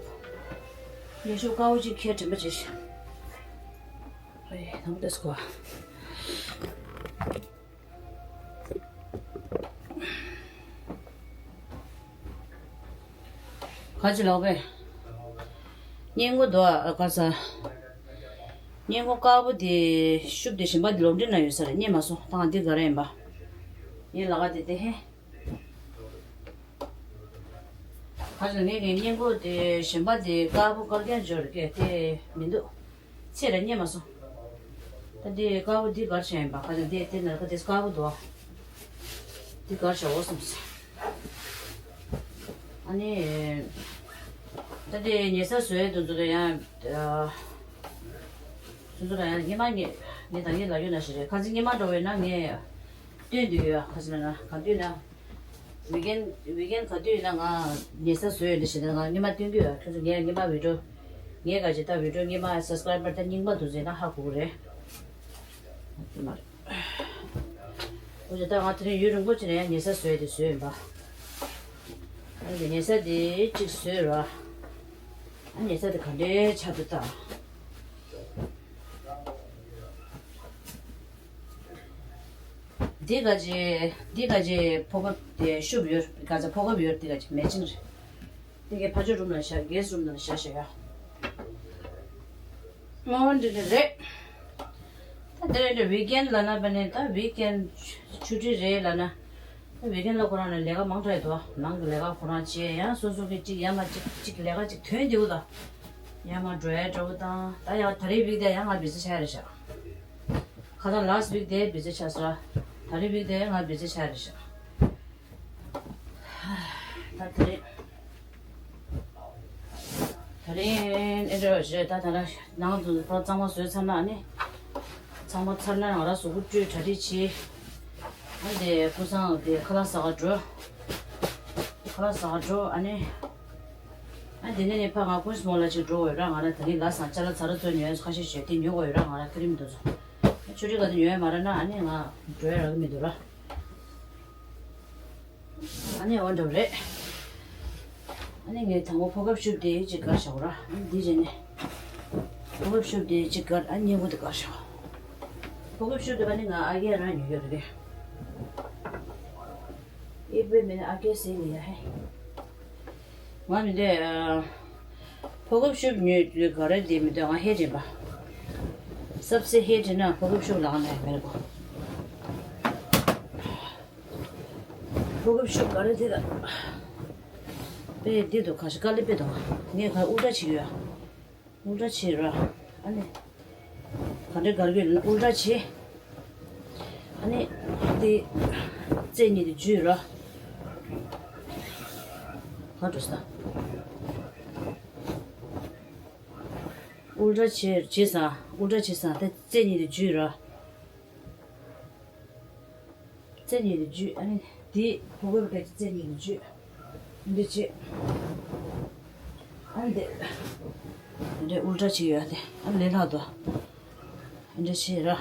སྙན་ཞུ་དཀར་པོ་ཅིག་ཁྱེར་དྲན་པ་བྱེད་ཤག་ཨེ་དང་པོ་དེ་སུ་གོ། ག་ཅི་ལོག་པས། སྙན་ངོ་དོ་ཨ་ཀ་ས། སྔས་མགོ་དཀར་པོ་དེ་ཤུབས་དེ་གཞན་པ་དེ་ལོག་འདྲེན་ན་ཡོད་ས་རེད། རྙེད་མ་སོང་། ད་ང་འདི་ག་རེ་ཡིན་པ། ངའི་ལག་ཁ་དེ་དེ་ཧེ། ཁ་ཅིག་ངས་ངའི་སྔས་མགོ་དེ་གཞན་པ་དེ་དཀར་པོ་དཀར་རྐྱང་འབྱོར་གི་དེ་མི་འདུག་ཚེ་ར་རྙེད་མ་སོང་། ད་འདི་དཀར་པོ་འདི་གར་བྱས་ཡིན་པ། ཁ་ཅིག་འདི་དེ་ནར་ཁ་དེ་དཀར་པོ་འདུག་འདི་གར་བྱས་འོ་སོང་ཟེར། ཨ་ནི། ད་དེ་ཉལ་ས་བཟོས་དུས་ཚོད་ཡང་། སོ་སོ་ལ་ཡང་སྔོན་མ་ངས་ངས་ད་ངས་ལབ་ཡོད་ན་ཞིག་རེད། ཁ་སང་སྔོན་མ་འགྲོ་བས་ན་ངས་སྟོན་དུས་ཡོད། ཁ་སང་ན་ག་དུས་ན་ཝི་ཀེན་ཝི་ཀེན་ག་དུས་ཡིན་ན་ང་ཉལ་ས་བཟོས་ཡོད་འདི་ཞིག་ན་ང་སྔོན་མ་སྟོན་གྱི་ཡོད། ཁྱོད་ཚོ་ངས་སྔོན་མ་བི་ཌིའོ་ངས་ག་ཅི་ད་བི་ཌིའོ་སྔོན་མ་སབ་སི་ཀ་རའི་བར་ད་རྙིང་པ་འདུག་ཟེར་ན་ཧ་གོ་གི་རེད། དེ་མ་རེད། འོ་ཅེ་ད་ང་དེ་རིང་ཡུན་རིང་པོ་ཅིག་ནས་ཡང་ཉལ་ས་བཟོས་དེ་བཟོས་ཡིན་པ། ཨ་ནི་ཉལ་ས་དེ་གཅིག་བཟོས་ར། ཨ་ཉལ་ས་དེ་ག་འདྲའི་ཆགས་འདུག་ད། འདི་ག་ཅི་འདི་ག་ཅི་ཕོ་ཁབ་དེ་ཤུབས་ཡོད། ག་ཚ་ཕོ་ཁབ་ཡོད། འདི་ག་ཅི་མེ་ཆིང་རེད། དེ་གའི་ཕ་ཆོས་རུམ་ལ་བཞག་གེ་སི་རུམ་ལ་བཞག་བཞག་ཡ། ཨོ་འདི་འདྲ་རེད། ད་དེ་རེད་འདྲ་ཝི་ཀེན་ལ་ན་པ་ནས་ད་ཝི་ཀེན་ཆུ་ཊི་རེད་ལ་ན། ད་ཝི་ཀེན་ལ་ཁོ་རང་ལ་ལས་ཀ་མང་དྲགས་ཡོད་དོ། ནང་གི་ལས་ཀ་ཁོ་རང་བྱས། ཡང་སོ་སོ་གི་གཅིག་ཡར་མར་གཅིག་གཅིག་ལས་ཀ་གཅིག་ཐོན་བསྡད་ཡོད་ད། ཡར་མར་འགྲོ་ཡ་འགྲོ་གི་དང་ད་ཡང་ད་རེས་ཝིག་ཌེ་ཡང་ང་བི་ཟི་ཆགས་རེད་ཤག་ཁ་སང་ལ་སི་ཊི་ཝིག་དེ་བི་ཟི་ཆགས་སོང་། ད་རེས་ཝིག་ཌེ་ང་བི་ཟི་ཆགས་རེད་ཤག་ད་དེ་རིང་། དེ་རིང་ཨེ་འདྲ་བ་ཞིག་རེད། ད་ད་ལྟ་ནང་དུ་ཕར་གཙང་མ་བཟོས་ཚར་ན་ནི། ཚང་མ་ཚར་ན་ང་རང་གཟུགས་པོ་བཀྲུས་གྲ་སྒྲིག་བྱས། ཨ་དེ་ཀུན་བཟང་དེ་ཁ་ལག་ཟ་ག་འགྲོ། ཁ་ལག་ཟ་ག་འགྲོ། ཨ་ནི། ཨ་དེ་ནས་ནི་ཕར་ང་ཀུན་སི་མོལ་ལ་ཅིག་འགྲོ་འོས་ར། ང་རང་དེ་རིང་ལ་སང་ཅ་ལག་ཚ་ར་ཚོ་ཉོས་ཁ་ཤས་ཤིག་དེ་ཉོ་དགོས་ཡོད་ར། ང་རང་ཁ་རིམ་འདུག་ཚོ། ཆུ་ཊི་ག་དུ་ཉོས་མ་ར་ན་ཨ་ནི་ང་འགྲོ་ཡ་རག་གི་མི་འདུག་ར། ཨ་ནི་འོ་འདྲ་རེད། ཨ་ནི་ངས་དང་པོ་ཕོ་ཁབ་ཤུབས་དེ་གཅིག་དཀར་བཞག་ར། ཨ་ནི་འདི་བྱས་ནས། ཕོ་ཁབ་ཤུབས་དེ་གཅིག་དཀར། ཨ་ནི་སྔས་མགོ་དེ་དཀར་བཞག་ཕོ་ཁབ་ཤུབས་དེ་ཨ་ནི་ང་ཨ་ཀེ་རང་ཉོས་ཡོད་རེད། ཨེ་བེ་མེན་ཨ་ཀེ་སེ་ལི་ཡ་ཧེ། ང་མི་འདོད། ཕོ་ཁབ་ཤུབས་ཉོས་དུས་ག་རེ་དེ་མི་འདོད། ང་ཧེ་རེད་པ། སབ་སེ་ཧེ་དྲི་ན་ཕོ་ཁབ་ཤུབས་ལག་ན་མེད་གོ། ཕོ་ཁབ་ཤུབས་ག་རེ་དེ་ལ། པེ་དེ་དུ་ཁ་ཤི་ཀ་ལི་པེ་དང་ངས་ཁ་ཨུལ་ཏྲ་བྱེད་ཡོད། ཨུལ་ཏྲ་བྱེད་ར། ཨ་ནི། ག་འདྲ་གར་གི་ཨུལ་ཏྲ་བྱེད། ཨ་ནི། དེ། རྩེ་གཉིས་དེ་འཇུས་ར། ག་འགྲོ་ས། ཨུལ་ཏྲ་བྱེད་བྱེད་ས། ཨུལ་ཏྲ་བྱེད་ས་དེ་རྩེ་གཉིས་དེ་འཇུས་ར། རྩེ་གཉིས་དེ་འཇུས། ཨ་ནི་དེ་ཕོ་བའི་སྐད་ཀྱི་རྩེ་གཉིས་དེ་འཇུས། འདི་བྱེད། ཨ་ནི་དེ། འདི་འདྲའི་ཨུལ་ཏྲ་བྱེད་ཡོད་དེ། ཨ་ནི་ལས་སླ་དོ། འདི་འདྲ་བྱེད་ར།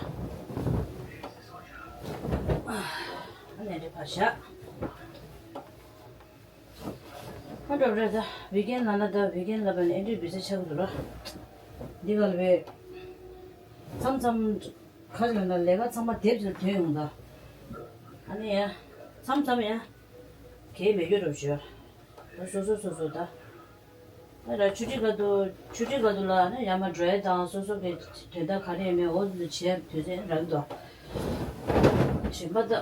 ཨ་ནི་འདི་ཕར་བཞག་ཨ་འདྲ་རེད་ད། ཝི་ཀེན་ལ་ན་ད་ཝི་ཀེན་ལ་བ་ནི་ཨེ་འདྲའི་བི་ཟི་ཆགས་ཀྱི་འདུག་ར། འདི་ག་ལ་བས། མཚམས་མཚམས། ཁ་ཅིག་ལ་ལས་ཀ་ཚང་མ་སྡེབ་ཅིག་ཐོན་ཡོང་ད། ཨ་ནི་ཡ། མཚམས་མཚམས་ཡ། གལ་མེད་རྒྱུ་རུ་བྱོས། ད་སོ་སོ་སོ་སོ་ད། ཨ་ར་ཆུ་ཊི་ག་དུ་ཆུ་ཊི་ག་དུ་ལ་ནི་ཡ་མ་འགྲོ་ཡ་དང་སོ་སོ་གི་དོན་དག་ག་རེ་ཡང་མེད། འོ་དུ་བྱས་དུས་ཚོད་རག་འདུག་གཞན་པ་ད།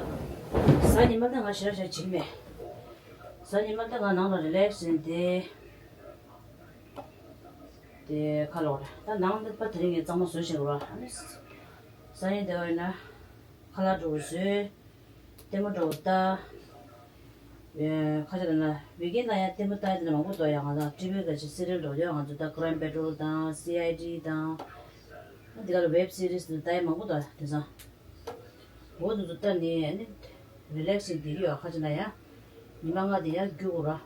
གཟའ་ཉི་མ་ད་ང་ཞེ་དྲག་ཞེ་དྲག་བྱེད་ཀྱི་མེད། གཟའ་ཉི་མ་ད་ང་ནང་ལ་རི་ལེག་སི་ཡིན་ཏེ། དེ་ཁ་ལོག་རེད། ད་ནང་ནི་པ་དེ་རིང་ངས་གཙང་མ་བཟོས་བཞག་རོགས། ཨ་ནི། སང་ཉིན་དེ་བ་ཡིན་ན། ཁ་ལག་འགྲོ་བཟོས། ལྟད་མོ་འགྲོ་ལྟ། ཁ་ཆེ་ལ་ན་ཝི་ཀེན་ལ་ཡང་ལྟད་མོ་ལྟ་ཡ་དེ་འདྲ་མང་པོ་འདུག་ཡ། ང་ཚོ་ཊི་ཝི་ག་ཅིག་སི་རི་ཡལ་འགྲོ་ཡ། ང་ཚོ་ད་Crime Patrol དང་སི་ཨའི་ཌི་དང་། འདི་ག་ལ་ཝེབ་སི་རི་སི་ལྟ་ཡ་མང་པོ་འདུག་དེང་སང་། འོ་དེ་ཚོ་ལྟ་ནས་ཨ་ནི་རི་ལེག་སི་བསྡད་ཀྱི་ཡོད། ཁ་ཆེ་ན་ཡ། ཉི་མ་ལྔ་དེ་ཡར་རྒྱུག་དགོས་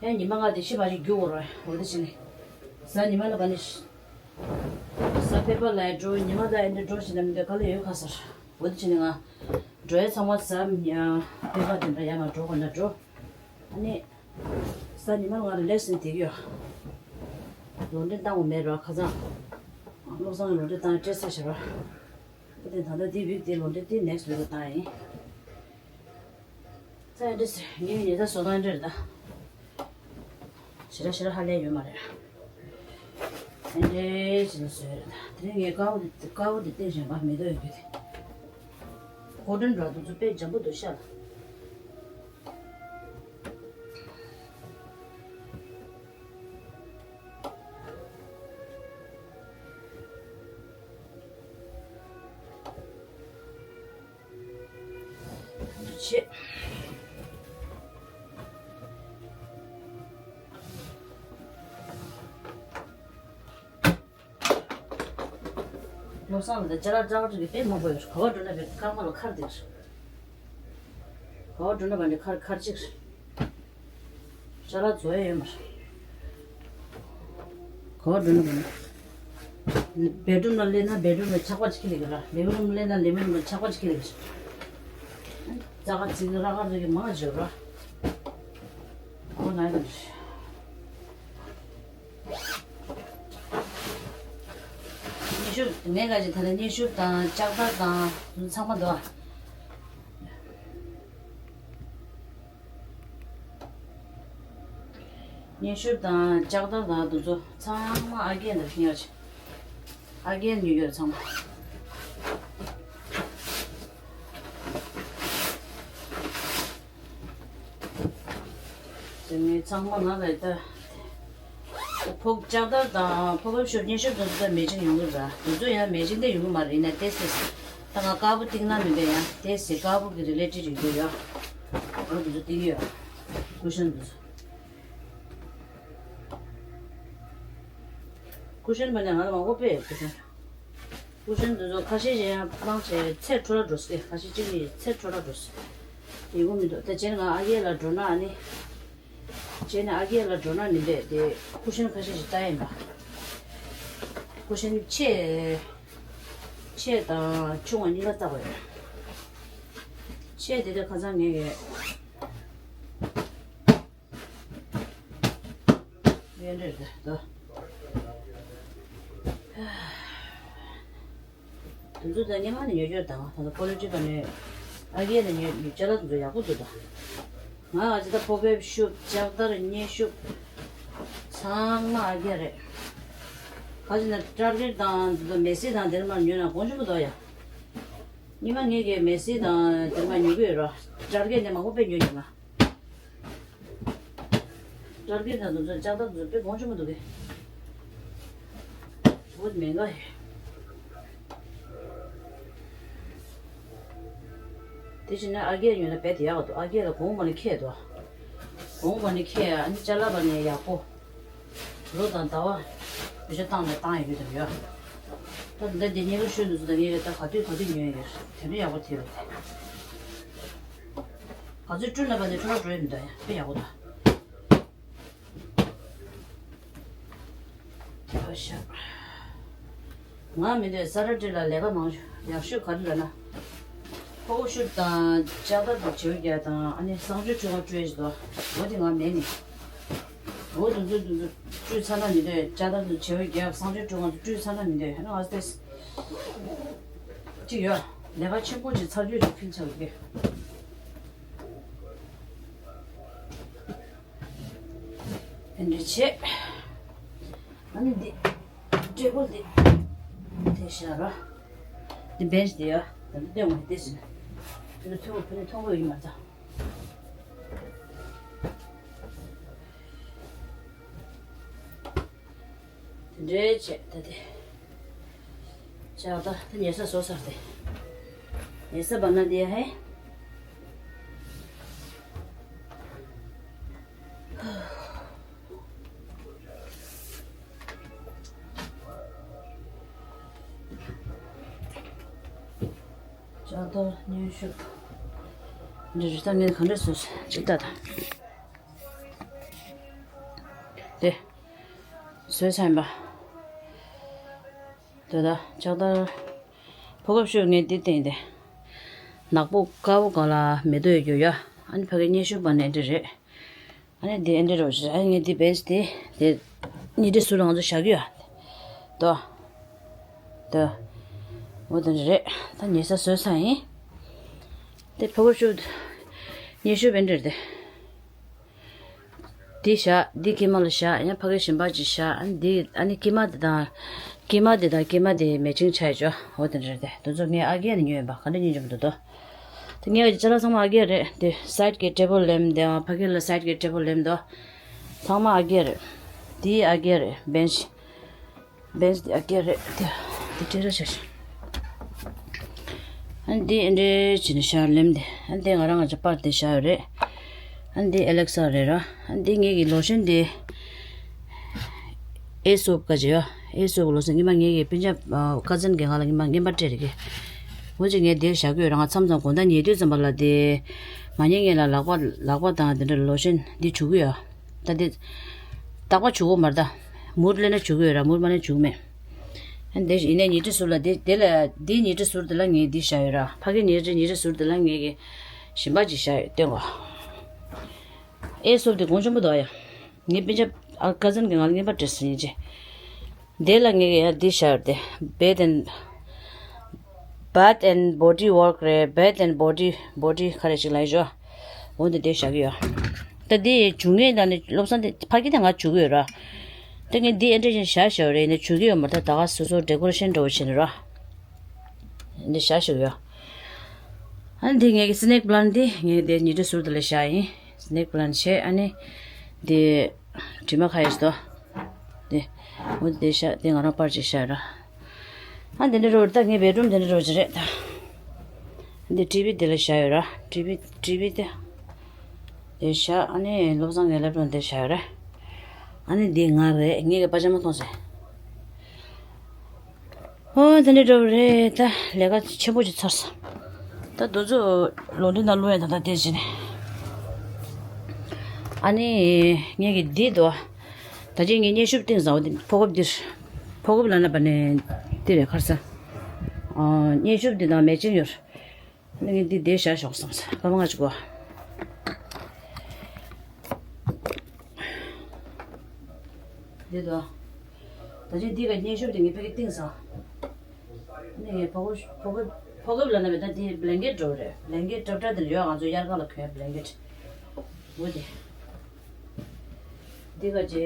ར། ཡང་ཉི་མ་ལྔ་དེ་ཤི་བ་ཞིག་རྒྱུག་དགོས་ར། འོ་དེ་བྱས་ནས། གཟའ་ཉི་མ་ལ་བ་ནི་ཤི། གཟའ་ཕེབས་པ་ལ་ཡ་འགྲོ། ཉི་མ་ལ་ཡ་འདི་འགྲོ་བྱས་ན་མི་འདོད་ག་ལ་ཡོད་ཁ་སར། འོ་དེ་བྱས་ནས་ང་། འགྲོ་ཡ་ཚང་མ་གཟའ་ཕེབས་པ་དེ་འདྲ་ཡར་མར་འགྲོ་དགོས་ན་འགྲོ། ཨ་ནི། གཟའ་ཉི་མ་ལ་ང་རི་ལེག་སི་ནས་བསྡད་ཀྱི་ཡོད། ལོ་འདྲེན་བཏང་དགོས་མེད་ར་ཁ་སང་། བློ་བཟང་ལོ་འདྲེན་བཏང་སྤྲད་ཚར་བྱས་ར། ཨ་དེ་ད་ལྟ་དེ་ཝིག་དེ་ལོ་འདྲེན་དེ་ནེག་སི་ཝིག་ལ་བཏང་ཡིན། ས་ཡ་འདྲི་ཟེར་ངའི་ཉེ་ཆར་བཟོ་སྟངས་འདྲ་རེད་ད། ཞེ་དྲག་ཞེ་དྲག་ཧ་ལས་ཡོད་མ་རེད། དེ་འདྲའི་ཞིག་ལ་བཟོས་རེད། དེ་རིང་ངས་དཀར་པོ་དེ་དཀར་པོ་དེ་བསྟན་བཞིན་པ་མེ་ཏོག་ཡོད་རྒྱུ་དེ། གོ་དྲན་འདྲ་འདུག་ཚོ་དཔེ་འཇམ་པོ་འདུག་ཤ་ལ། ཆེ། བློ་བཟང་ལ་ཅ་ལག་ཅ་ལག་ཅིག་གི་དཔེ་མང་པོ་ཡོད། ག་བ་འགྲོ་ན་བས་རྐང་པ་ལ་ཁར་འདུག་ག་བ་འགྲོ་ན་བ་འདི་ཁར་ཁར་ཅིག་ཅ་ལག་བཟོ་ཡ་ཡོད་མ་རེད། ག་བ་འགྲོ་ན་བ་ནི། བེད་རུམ་ལ་སླེབས་ན་བེད་རུམ་ལ་ཆག་པ་ཅིག་ཁྱེར་སླེབས་ཀྱི་ར། ལིབ་རུམ་སླེབས་ན་ལིབ་རུམ་ལ་ཆག་པ་ཅིག་ཁྱེར་སླེབས་ཀྱི་ར། རྩ་ཁ་ཚིག་ར་ཁ་རེ་གི་མང་ཆེ་ར། ཁོ་ན་ཡོད་རེད། སྙན་ཞུ་ངས་ག་ཅིག་ད་ལྟ་སྙན་ཞུ་དང་ལྕགས་དར་དང་ཚང་མ་འདུག་ཨ། སྙན་ཞུ་དང་ལྕགས་དར་དང་དེ་ཚོ་ཚང་མ་ཨ་རྒན་དང་ཉོ་ཆ། ཨ་རྒན་ཉོ་ཡོད་ཚང་མ། དེ་ནས་ཚང་མ་ང་ལ་ད། ཕོ་ལྕགས་དར་དང་ཕོ་ཁབ་ཤོར་སྙན་ཞུ་དེ་ཚོ་ད་མེ་ཅིང་ཡོང་གི་ར། དེ་ཚོ་ཡང་མེ་ཅིང་དེ་ཡོང་གི་མ་རེད། ཡིན་ན་ཏེས་ཏེས། ད་ང་དཀར་པོ་ཏིང་ན་མིན་པས་ཡང་ཏེས་ཏེས་དཀར་པོ་གི་རི་ལེ་ཊི་ཌི་ཡོད་ཡོད། ཨོ་དེ་ཚོ་ཏིང་ཡོད། ཀུ་ཤན་དེ་ཚོ། ཀུ་ཤན་བ་ནས་ང་ལ་མང་པོ་སྤེལ་ཡོད་ཀུ་ཤན། ཀུ་ཤན་དེ་ཚོ་ཁ་ཤས་ཤིག་ཡང་བླངས་བྱས་ཚེ་འཕྲོ་བརླག་འགྲོ་སྲིད། ཁ་ཤས་གཅིག་གིས་ཚེ་འཕྲོ་བརླག་འགྲོ་སྲིད། ཡིན་གོ་མི་འདུག་ད་བྱས་ན་ང་ཨ་རྒས་ལ་འགྲོ་ན་ཨ་ནི། བྱས་ན་ཨ་རྒས་ལ་འགྲོ་ན་ནི་འདས་དེ་ཀུ་ཤན་ཁ་ཤས་ཤིག་ལྟ་ཡིན་པ། ཀུ་ཤན་ཆེ། ཆེ་དང་ཆུང་བ་གཉིས་ཀ་བཏགས་པ་ཡོད། ཆེ་དེ་དེ་ཁ་སང་ངས་གས། ཡོད་རེད་དོ། དེ་ཚོ་ད་སྔོན་མ་ནས་ཉོ་རྒྱུ་དང་ད་ལྟ་ཀོ་ལི་ཊི་བ་ནས་ཨ་རྒས་ནས་ཉོ་ཉོ་ཅ་ལག་དེ་ཚོ་ཡག་པོ་འདུག་ད། ང་ཨ་ཅེ་ད་ཕོ་ཁབ་ཤོབ་ལྕགས་དར་སྙན་ཤོབ་ཚང་མ་ཨ་རྒས་རེད། ཁ་ཅིག་ན་ཊར་གེཊ་དང་དེ་ཚོ་མེ་སི་དང་དེར་མར་ཉོས་ན་གོང་ཆེན་པོ་འདུག་ཡ། སྔོན་མ་ངས་གས་མེ་སི་དང་དེར་མར་ཉོ་གི་ཡོད་ར། ཊར་གེཊ་ནས་མང་པོ་དཔེ་ཉོས་ཉོས་ང་། ཊར་གེཊ་དང་དེ་ཚོ་ལྕགས་དར་དེ་ཚོ་དཔེ་གོང་ཆེན་པོ་འདུག་གས། འོ་མེད་འགའ་ཡོད། དེ་བཞིན་ན་ཨ་རྒས་ཉོས་ན་རྦད་དེ་ཡག་ག་འདུག་ཨ་རྒས་ལ་གོང་བ་ནས་ཁྱེར་འདུག་གོང་བ་ནས་ཁྱེར་ཨ་ནི་ཅ་ལག་བ་ནས་ཡག་པོ། ལོ་དང་ཟླ་བ། བེད་སྤྱོད་བཏང་ནས་བཏང་ཡོད་རྒྱུ་དེ་ཡོད། ད་ད་འདི་ཉེ་རུ་ཤོད་འདུག་ཟེར་ད་ངས་ད་ག་དུས་ག་དུས་ཉོས་ཡོད་དེ་འདྲ་ཡག་པོ་དེ་ཡོད། ག་ཚོད་བཀྲུས་ན་བ་ནས་འཕྲོ་བརླག་འགྲོ་ཡི་མི་འདུག་ཡ་དཔེ་ཡག་པོ་འདུག་ཨ་ཤ། ང་མི་འདོད་ས་ར་ཏི་ལ་ལས་ཀ་མང་ཤོས་ཡག་ཤོས་ག་རེ་ལབ་ན། ཕོ་ཁོ་ཤུབ་དང་ལྕགས་དར་དང་བྱེའུ་རྒྱ་དང་ཨ་ནི་གསང་སྤྱོད་ཁྲུས་ཁང་བཀྲུས་ཞིག་འདུག་འོ་དེ་ང་མེད་ནི། འོ་དེ་ཚོ་དེ་ཚོ་བཀྲུས་ཚར་ན་མི་འདོད་ལྕགས་དར་དང་བྱེའུ་རྒྱ་གསང་སྤྱོད་ཁྲུས་ཁང་དུ་བཀྲུས་ཚར་ན་མི་འདོད་ཨ་ནི་ང་ཚོ་ཅིག་ཡོད། ལས་ཀ་ཆེན་པོ་ཅིག་ཚར་རྒྱུ་ཅིག་ཕིན་ཆགས་ཡོད། དེ་འདྲ་བྱེད། ཨ་ནི་འདི། ཊེ་བལ་འདི། དེ་བཞག་ར། འདི་བེན་ཆི་འདི་ཡ། ད་འདི་སྟོན་དགོས་འདི་ཟིན། འདི་ལ་ཐུག་ཕུ་ནི་མཐོང་གི་ཡོད་མ་ཚ། དེ་འདྲའི་བྱས་ད་དེ། ལྕགས་དར་དེ་ཉལ་ས་བཟོ་ཚར་ཏེ། ཉལ་ས་བ་ན་དེ་ཧེ། ལྕགས་དར་སྙན་ཤོབ། འདི་རི་ཐང་ངས་ག་འདྲ་བཟོས་ཅིག་ལྟ་དང་། དེ། བཟོས་ཚར་ཡིན་པ། དེ་ད་ལྕགས་དར། ཕོ་ཁབ་ཤོར་ངས་འདི་བསྟན་ཏེ། ནག་པོ་དཀར་པོ་སྒང་ལ་མེ་ཏོག་ཡོད་རྒྱུ་ཡ། ཨ་ནི་ཕ་གི་སྙན་ཤོབ་པ་ནས་འདི་རེད། ཨ་ནི་འདི་ཨེ་འདྲ་རོ་ཞེས་ཨ་ནི་ངས་འདི་བེས་ཏེ་འདི་ཉི་ཁྲི་ཟུར་ལ་ང་ཚོ་བཞག་གི་ཡོད། དོ། དོ། འོ་དེ་འདྲ་རེད། ད་ཉལ་ས་བཟོས་ཚར་ཡིན། དེ་ཕོ་ཁབ་ཤོར། སྙན་ཤོབ་ཨེ་འདྲ་རེད་དེ། འདི་བཞག་འདི་དཀྱིལ་མ་ལ་བཞག་ཡང་ཕ་གིའི་གཞན་པ་ཅིག་བཞག་ཨ་ནི་འདི་ཨ་ནི་དཀྱིལ་མ་འདི་དང་། དཀྱིལ་མ་འདི་དང་དཀྱིལ་མ་འདི་མེ་ཆིང་ཆ་ཡི་ཅོ་འོ་དེ་འདྲ་རེད་དེ་དེ་ཚོ་ངས་ཨ་གེ་ནས་ཉོས་ཡིན་པ་ག་འདྲ་ཉོས་ཀྱི་མི་འདུག་དོ། དེ་ངས་ཅ་ལག་ཚང་མ་ཨ་གེ་རེད་དེ་སའིད་གི་ཊེ་བལ་ལེམ་དེའང་ཕ་གི་ལ་སའིད་གི་ཊེ་བལ་ལེམ་དོ། ཚང་མ་ཨ་གེ་རེད། དེའི་ཨ་གེ་རེད་བེན་ཅི། བེན་ཅི་དེ་ཨ་གེ་རེད་དེ་དེ་ཊེ་ར་ཆ་ཤི། ཨ་འདི་ཨེ་འདྲས་བྱས་ནས་ཤར་ལེམ་དེ་ཨ་འདི་ང་རང་ང་ཅག་པར་དེ་ཤར་ཡོད་རེད། ཨ་འདི་ཨེ་ལེག་ས་རེད་ར། ཨ་འདི་ངེད་ཀྱི་ལོ་ཤན་དེ། ཨེ་སོབ་ཀ་ཅི་ཡོ། ཨེ་སོབ་ལོ་སོན་ཉི་མ་ངེད་ཀྱི་སྤུན་ཀྱག་ཀ་ཛིན་གྱི་ང་ལ་ཉི་མ་རྔན་པ་སྤྲད་རེད་གི། འོ་ཅི་ངས་དེར་བཞག་གི་ཡོད་ར་ང་མཚམས་མཚམས་དགོང་དག་ཉལ་དུས་ཙམ་པ་ལ་དེ། མ་ཉལ་སྔོན་ལ་ལག་པ་ལག་པ་དང་དེ་འདྲ་ལོ་ཤན་འདི་བྱུག་གི་ཡོད། ད་དེ། རྟག་པ་བྱུག་གོ་མ་རེད་ད། མུར་ལེན་ན་བྱུག་གི་ཡོད་ར་མུར་མ་ལེན་བྱུག་མེད། ཨ་འདི་ཡིན་ནའི་ཉལ་ཁྲི་ཟུར་ལ་དེ་དེ་ལ་དེའི་ཉལ་ཁྲི་ཟུར་དེ་ལ་ངས་འདི་བཞག་ཡོད་ར་ཕ་གི་ཉལ་ཁྲི་ཉལ་ཁྲི་ཟུར་དེ་ལ་ངས་གི་ཞིམ་པ་ཅིག་བཞག་ཡོད་སྟོན་གོ། ཨེ་སོབ་དེ་གོང་ཆེན་པོ་འདུག་ཡ། ངའི་སྤུན་ཀྱག་ཨ་ཀ་ཛིན་གྱིས་ང་ལ་རྔན་པ་སྤྲད་སོང་ཡིན་ཅི། དེ་ལ་ངས་ཡ་འདི་བཞག་ཡོད་དེ། Bath and Bath and Body Work རེད། Bath and Body Body ག་རེ་ཞིག་ལ་ཡོད་ཤོ། འོ་འདི་དེ་བཞག་གི་ཡོད། ད་འདི་བྱུག་མཁན་དང་ནི་བློ་བཟང་དེ་ཕ་གི་དེ་ང་བྱུག་གི་ཡོད་ར། ད་ངས་འདི་ཨེ་འདྲ་ཞིག་བཞག་བཞག་རེད་ནི་བྱུག་གི་ཡོད་མ་རེད་ད་ག་སོ་སོ་ཌེ་ཀོ་རེ་ཤན་འདྲ་བོ་བྱས་ནི་ར། འདི་བཞག་བཞག་ཡོད། ཨ་འདི་ངས་ཀྱི་སི་ནེག་པི་ལན་ཊི་འདི་ངས་འདི་ཉལ་ཁྲི་ཟུར་དེ་ལ་བཞག་ཡིན། སི་ནེག་པི་ལན་ཊི་བྱས་ཨ་ནི། འདི། དྲི་མ་ཁ་ཡོད་དོ། འདི། འོ་འདི་བཞག་འདི་ང་རང་པར་ཅིག་བཞག་ར། ཨ་འདི་འདྲ་རོ་ད་ངའི་བེད་རུམ་འདི་འདྲ་རོ་ཅིག་རེད་ད། འདི་ཊི་བི་འདི་ལ་བཞག་ཡོད་ར་ཊི་བི་ཊི་བི་འདི། འདི་བཞག་ཨ་ནི་བློ་བཟང་གི་ལེབ་ཊོབ་འདི་བཞག་ཡོད་ར། ཨ་ནི་འདི་ང་རེད་ངས་ཀྱི་པ་ཇ་མ་མཐོང་ཟེར། ཨོ་དེ་འདྲ་འདྲ་བོ་རེད་ད་ལས་ཀ་ཆེན་པོ་ཅིག་ཚར་སོང་། ད་དུ་ཚོད་ལོ་འདི་ན་ལོ་ཡང་ད་ལྟ་བསྡད་བྱས་ནས། ཨ་ནི་ངས་ཀྱི་འདི་དོ། ད་ཅི་ངས་སྙན་ཞུབ་བཏིང་ཟ་འོ་འདི་ཕོ་ཁོབ་འདིར། ཕོ་ཁོབ་ལ་ན་པ་ནས་འདི་རེད་ཁར་ས། ཨ་སྙན་ཞུབ་འདི་དང་མེ་ཅིང་ཡོད། ངས་འདི་བསྡད་བཞག་ཤོག་བསམ་སོང་སྐར་མ་ལྔ་ཅིག་གོ། འདི་དོ། ད་ཅི་འདི་ག་སྙན་ཞུ་འདི་ངས་ཕ་གི་བཏིང་སོང་། ནི་ངས་ཕོ་ཁོ་ཕོ་ཁོ་ཕོ་ཁོ་ལ་ན་མེད་ད་འདི་བླེང་ཀེད་འགྲོ་རེད་བླེང་ཀེད་ཀྲབ་ཀྲ་འདི་ཡོད་ང་ཚོ་དབྱར་ཁ་ལ་གོན་བླེང་ཀེད། འོ་དེ། འདི་ག་ཅེ།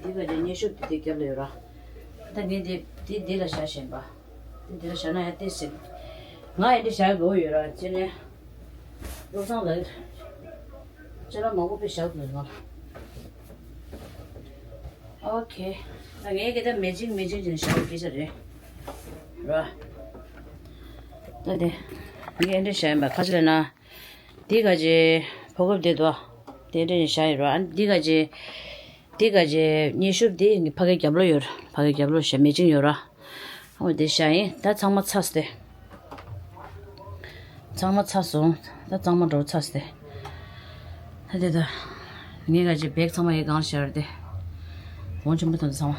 འདི་ག་ཅེ་སྙན་ཞུ་འདི་འདི་རྒྱབ་ལ་ཡོད་ར། ད་ངས་འདི་འདི་འདི་ལ་བཞག་བཞིན་པ། འདི་འདི་ལ་བཞག་ན་ཡང་ཏེ་ཟིན། ང་ཡི་འདི་བཞག་དགོས་ཡོད་ར་ཅེ་ནས། བློ་བཟང་ལ། ཅེ་ལ་མང་པོ་པའི་བཞག་དགོས་ང་། ཨོ་ཁེ། ད་ངས་གི་ད་མེ་ཅིང་མེ་ཅིང་ཅེ་ནས་བཞག་དགོས་ཀྱི་རེད། ར། ད་དེ། ངས་འདི་བཞག་ཡིན་པ་ཁ་ཅེ་ལ་ན། འདི་ག་ཅེ་ཕོ་ཁོབ་དེ་དོ། དེ་འདྲ་ནས་བཞག་ཡོད་ར་ཨ་འདི་ག་ཅེ། འདི་ག་ཅེ་སྙན་ཞུ་འདི་ངའི་ཕ་གའི་རྒྱབ་ལོགས་ཡོད་ར་ཕ་གའི་རྒྱབ་ལོགས་བཞག་མེ་ཅིང་ཡོད་ར། འོ་དེ་བཞག་ཡིན་ད་ཚང་མ་ཚར་སྟེ། ཚང་མ་ཚར་སོང་ད་གཙང་མ་འགྲོ་ཚར་སྟེ། ད་དེ་ད། ངས་ག་ཅེ་བེག་ཚང་མ་ཡི་སྒང་ལ་བཞག་ཡོད་ར་དེ། གོང་ཆེན་པོ་དང་ཚང་མ།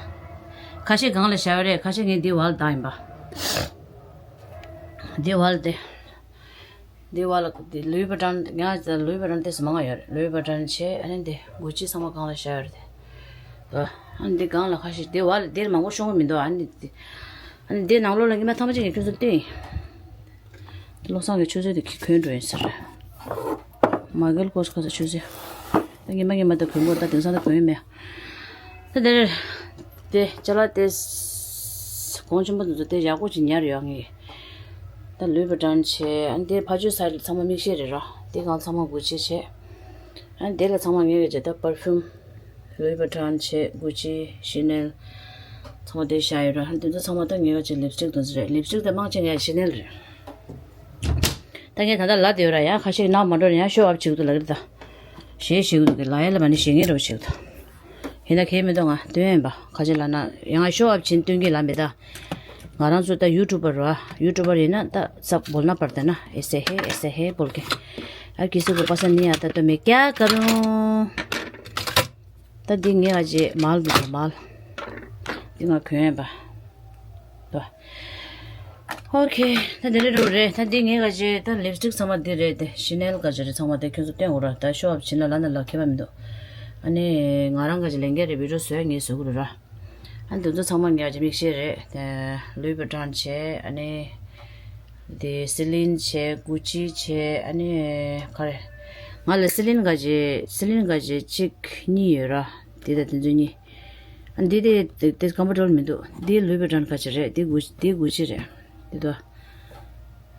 ཁ་ཤས་སྒང་ལ་བཞག་ཡོད་རེད་ཁ་ཤས་ངས་འདི་བར་བཏང་ཡིན་པ། འདི་བར་དེ། འདི་བ་ལ་འདི་ལུའི་བ་ཏན་ང་ལུའི་བ་ཏན་ཏེ་སུ་མང་ང་ཡོད་རེད་ལུའི་བ་ཏན་བྱས་ཨ་ནི་འདི་གུ་ཅི་ཚང་མ་སྒང་ལ་བཞག་ཡོད་རེད་དེ། ཨ་ནི་འདི་སྒང་ལ་ཁ་ཤས་འདི་བ་ལ་འདིར་མང་པོ་ཤོང་གི་མི་འདུག་ཨ་ནི་འདི་ཨ་ནི་འདི་ནང་ལོགས་ལ་ཉི་མ་ཐམས་ཅད་ཀྱི་ཁྱོད་ཚོ་བསྟན་ཡིན། བློ་བཟང་གི་ཆུ་ཚོད་དེ་གོན་འགྲོ་ཡིན་ཟེར། མ་གེལ་ཀོ་ཁ་ས་ཆུ་ཚོད། ད་ཉི་མ་ཉི་མ་ད་གོན་དགོས་ད་དེང་སང་ད་གོན་མེད། ད་དེར། དེ་ཅ་ལག་དེ། གོང་ཆེན་པོ་འདི་ཚོ་དེ་ཡག་པོ་ཅིག་ཉར་ཡོད་ངས། ད་ལུའི་བ་ཏན་བྱས་ཨ་ནི་དེ་ཕ་ཆུ་ས་ལ་ཚང་མ་མིག་ཤེལ་རེད་ར་དེ་གང་ཚང་མ་གུ་ཅི་བྱས། ཨ་ནི་དེ་ལ་ཚང་མ་ངས་གི་བྱས་ད་པར་ཕིའུམ། ལུའི་བ་ཏན་བྱས་གུ་ཅི་ཤི་ནེལ། ཚང་མ་དེ་བཞག་ཡོད་ར་ཨ་ནི་དེ་ཚོ་ཚང་མ་ད་ངས་གི་བྱས་ལིབ་སི་ཊིག་དེ་ཚོ་རེད་ལིབ་སི་ཊིག་དེ་མང་ཆེ་ངས་ཤི་ནེལ་རེད། ད་ངས་ད་ལྟ་ལབ་བསྡད་ཡོད་ར་ཡང་ཁ་ཤས་ནང་མ་འགྲོ་ན་ཡང་ཤོ་ཨབ་བྱེད་ཀྱི་འདུག་ལབ་ཀྱི་རེད་ད། ཞེས་ཞུ་གི་འདུག་གི་ལ་ཡ་ལ་མ་ནི་ཞེ་ངེས་རོ་ཞིག་ད། ཡིན་ན་གལ་མི་འདུག་ང་སྟོན་ཡིན་པ་ཁ་ཆེ་ལ་ན་ཡང་ཤོ་ཨབ་བྱིན་སྟོན་གྱི་ལ་མེད་ད། ང་རང་ཚོ་ད་ཡུ་ཊུབ་པར་རོ་ཡུ་ཊུབ་པར་ཡིན་ན་ད་ས་བོལ་ན་པར་ད་ན་ཨེ་སེ་ཧེ་ཨེ་སེ་ཧེ་བོལ་གི་ཨ་ཀི་སི་གོ་པ་ས་ནི་ཡ་ད་ཏོ་མེ་ཀྱ་ཀ་རུང་། ད་འདི་ངས་ཨ་ཅེ་མལ་འདུག་མལ། འདི་ང་གོན་ཡིན་པ། ད། ཨོ་ཁེ། ད་དེ་འདྲ་འགྲོ་རེད། ད་འདི་ངས་ག་ཅེ་ད་ལིབ་སི་ཊིག་ཚང་མ་འདི་རེད་དེ་ཤི་ནེལ་ག་ཅེ་རེད་ཚང་མ་དེ་ཁྱོད་ཚོ་སྟོན་འོ་ར་ད་ཤོ་ཨབ་བྱིན་ལ་ལ་ན་ལ་ཁྱད་པར་མི་འདུག་ཨ་ནི་ང་རང་ག་ཅེ་ལེན་ག་རེད་བི་ཌིའོ་བཟོས་ངས་བཟོ་གི་རེད་ར། ཨ་ནི་འདི་ཚོ་ཚང་མ་ངས་ག་ཅེ་མིག་ཤེལ་རེད་དེ་ལུའི་བི་ཊོན་བྱས་ཨ་ནི་དེ་སི་ལིན་བྱས་གུ་ཅི་བྱས་ཨ་ནི་ག་རེ་ང་ ང་ལ་སི་ལིན་ག་ཅེ་སི་ལིན་ག་ཅེ་གཅིག་གཉིས་ཡོད་ར། དེ་དང་དེ་ཚོ་གཉིས། ཨ་འདི་དེ་དེ་དེ་ཀམ་ཕོར་ཊེ་བལ་མི་འདུག་འདི་ལུའི་བི་ཊོན་ག་ཅེ་རེད། འདི་གུ་འདི་གུ་ཅི་རེད། འདི་དོ།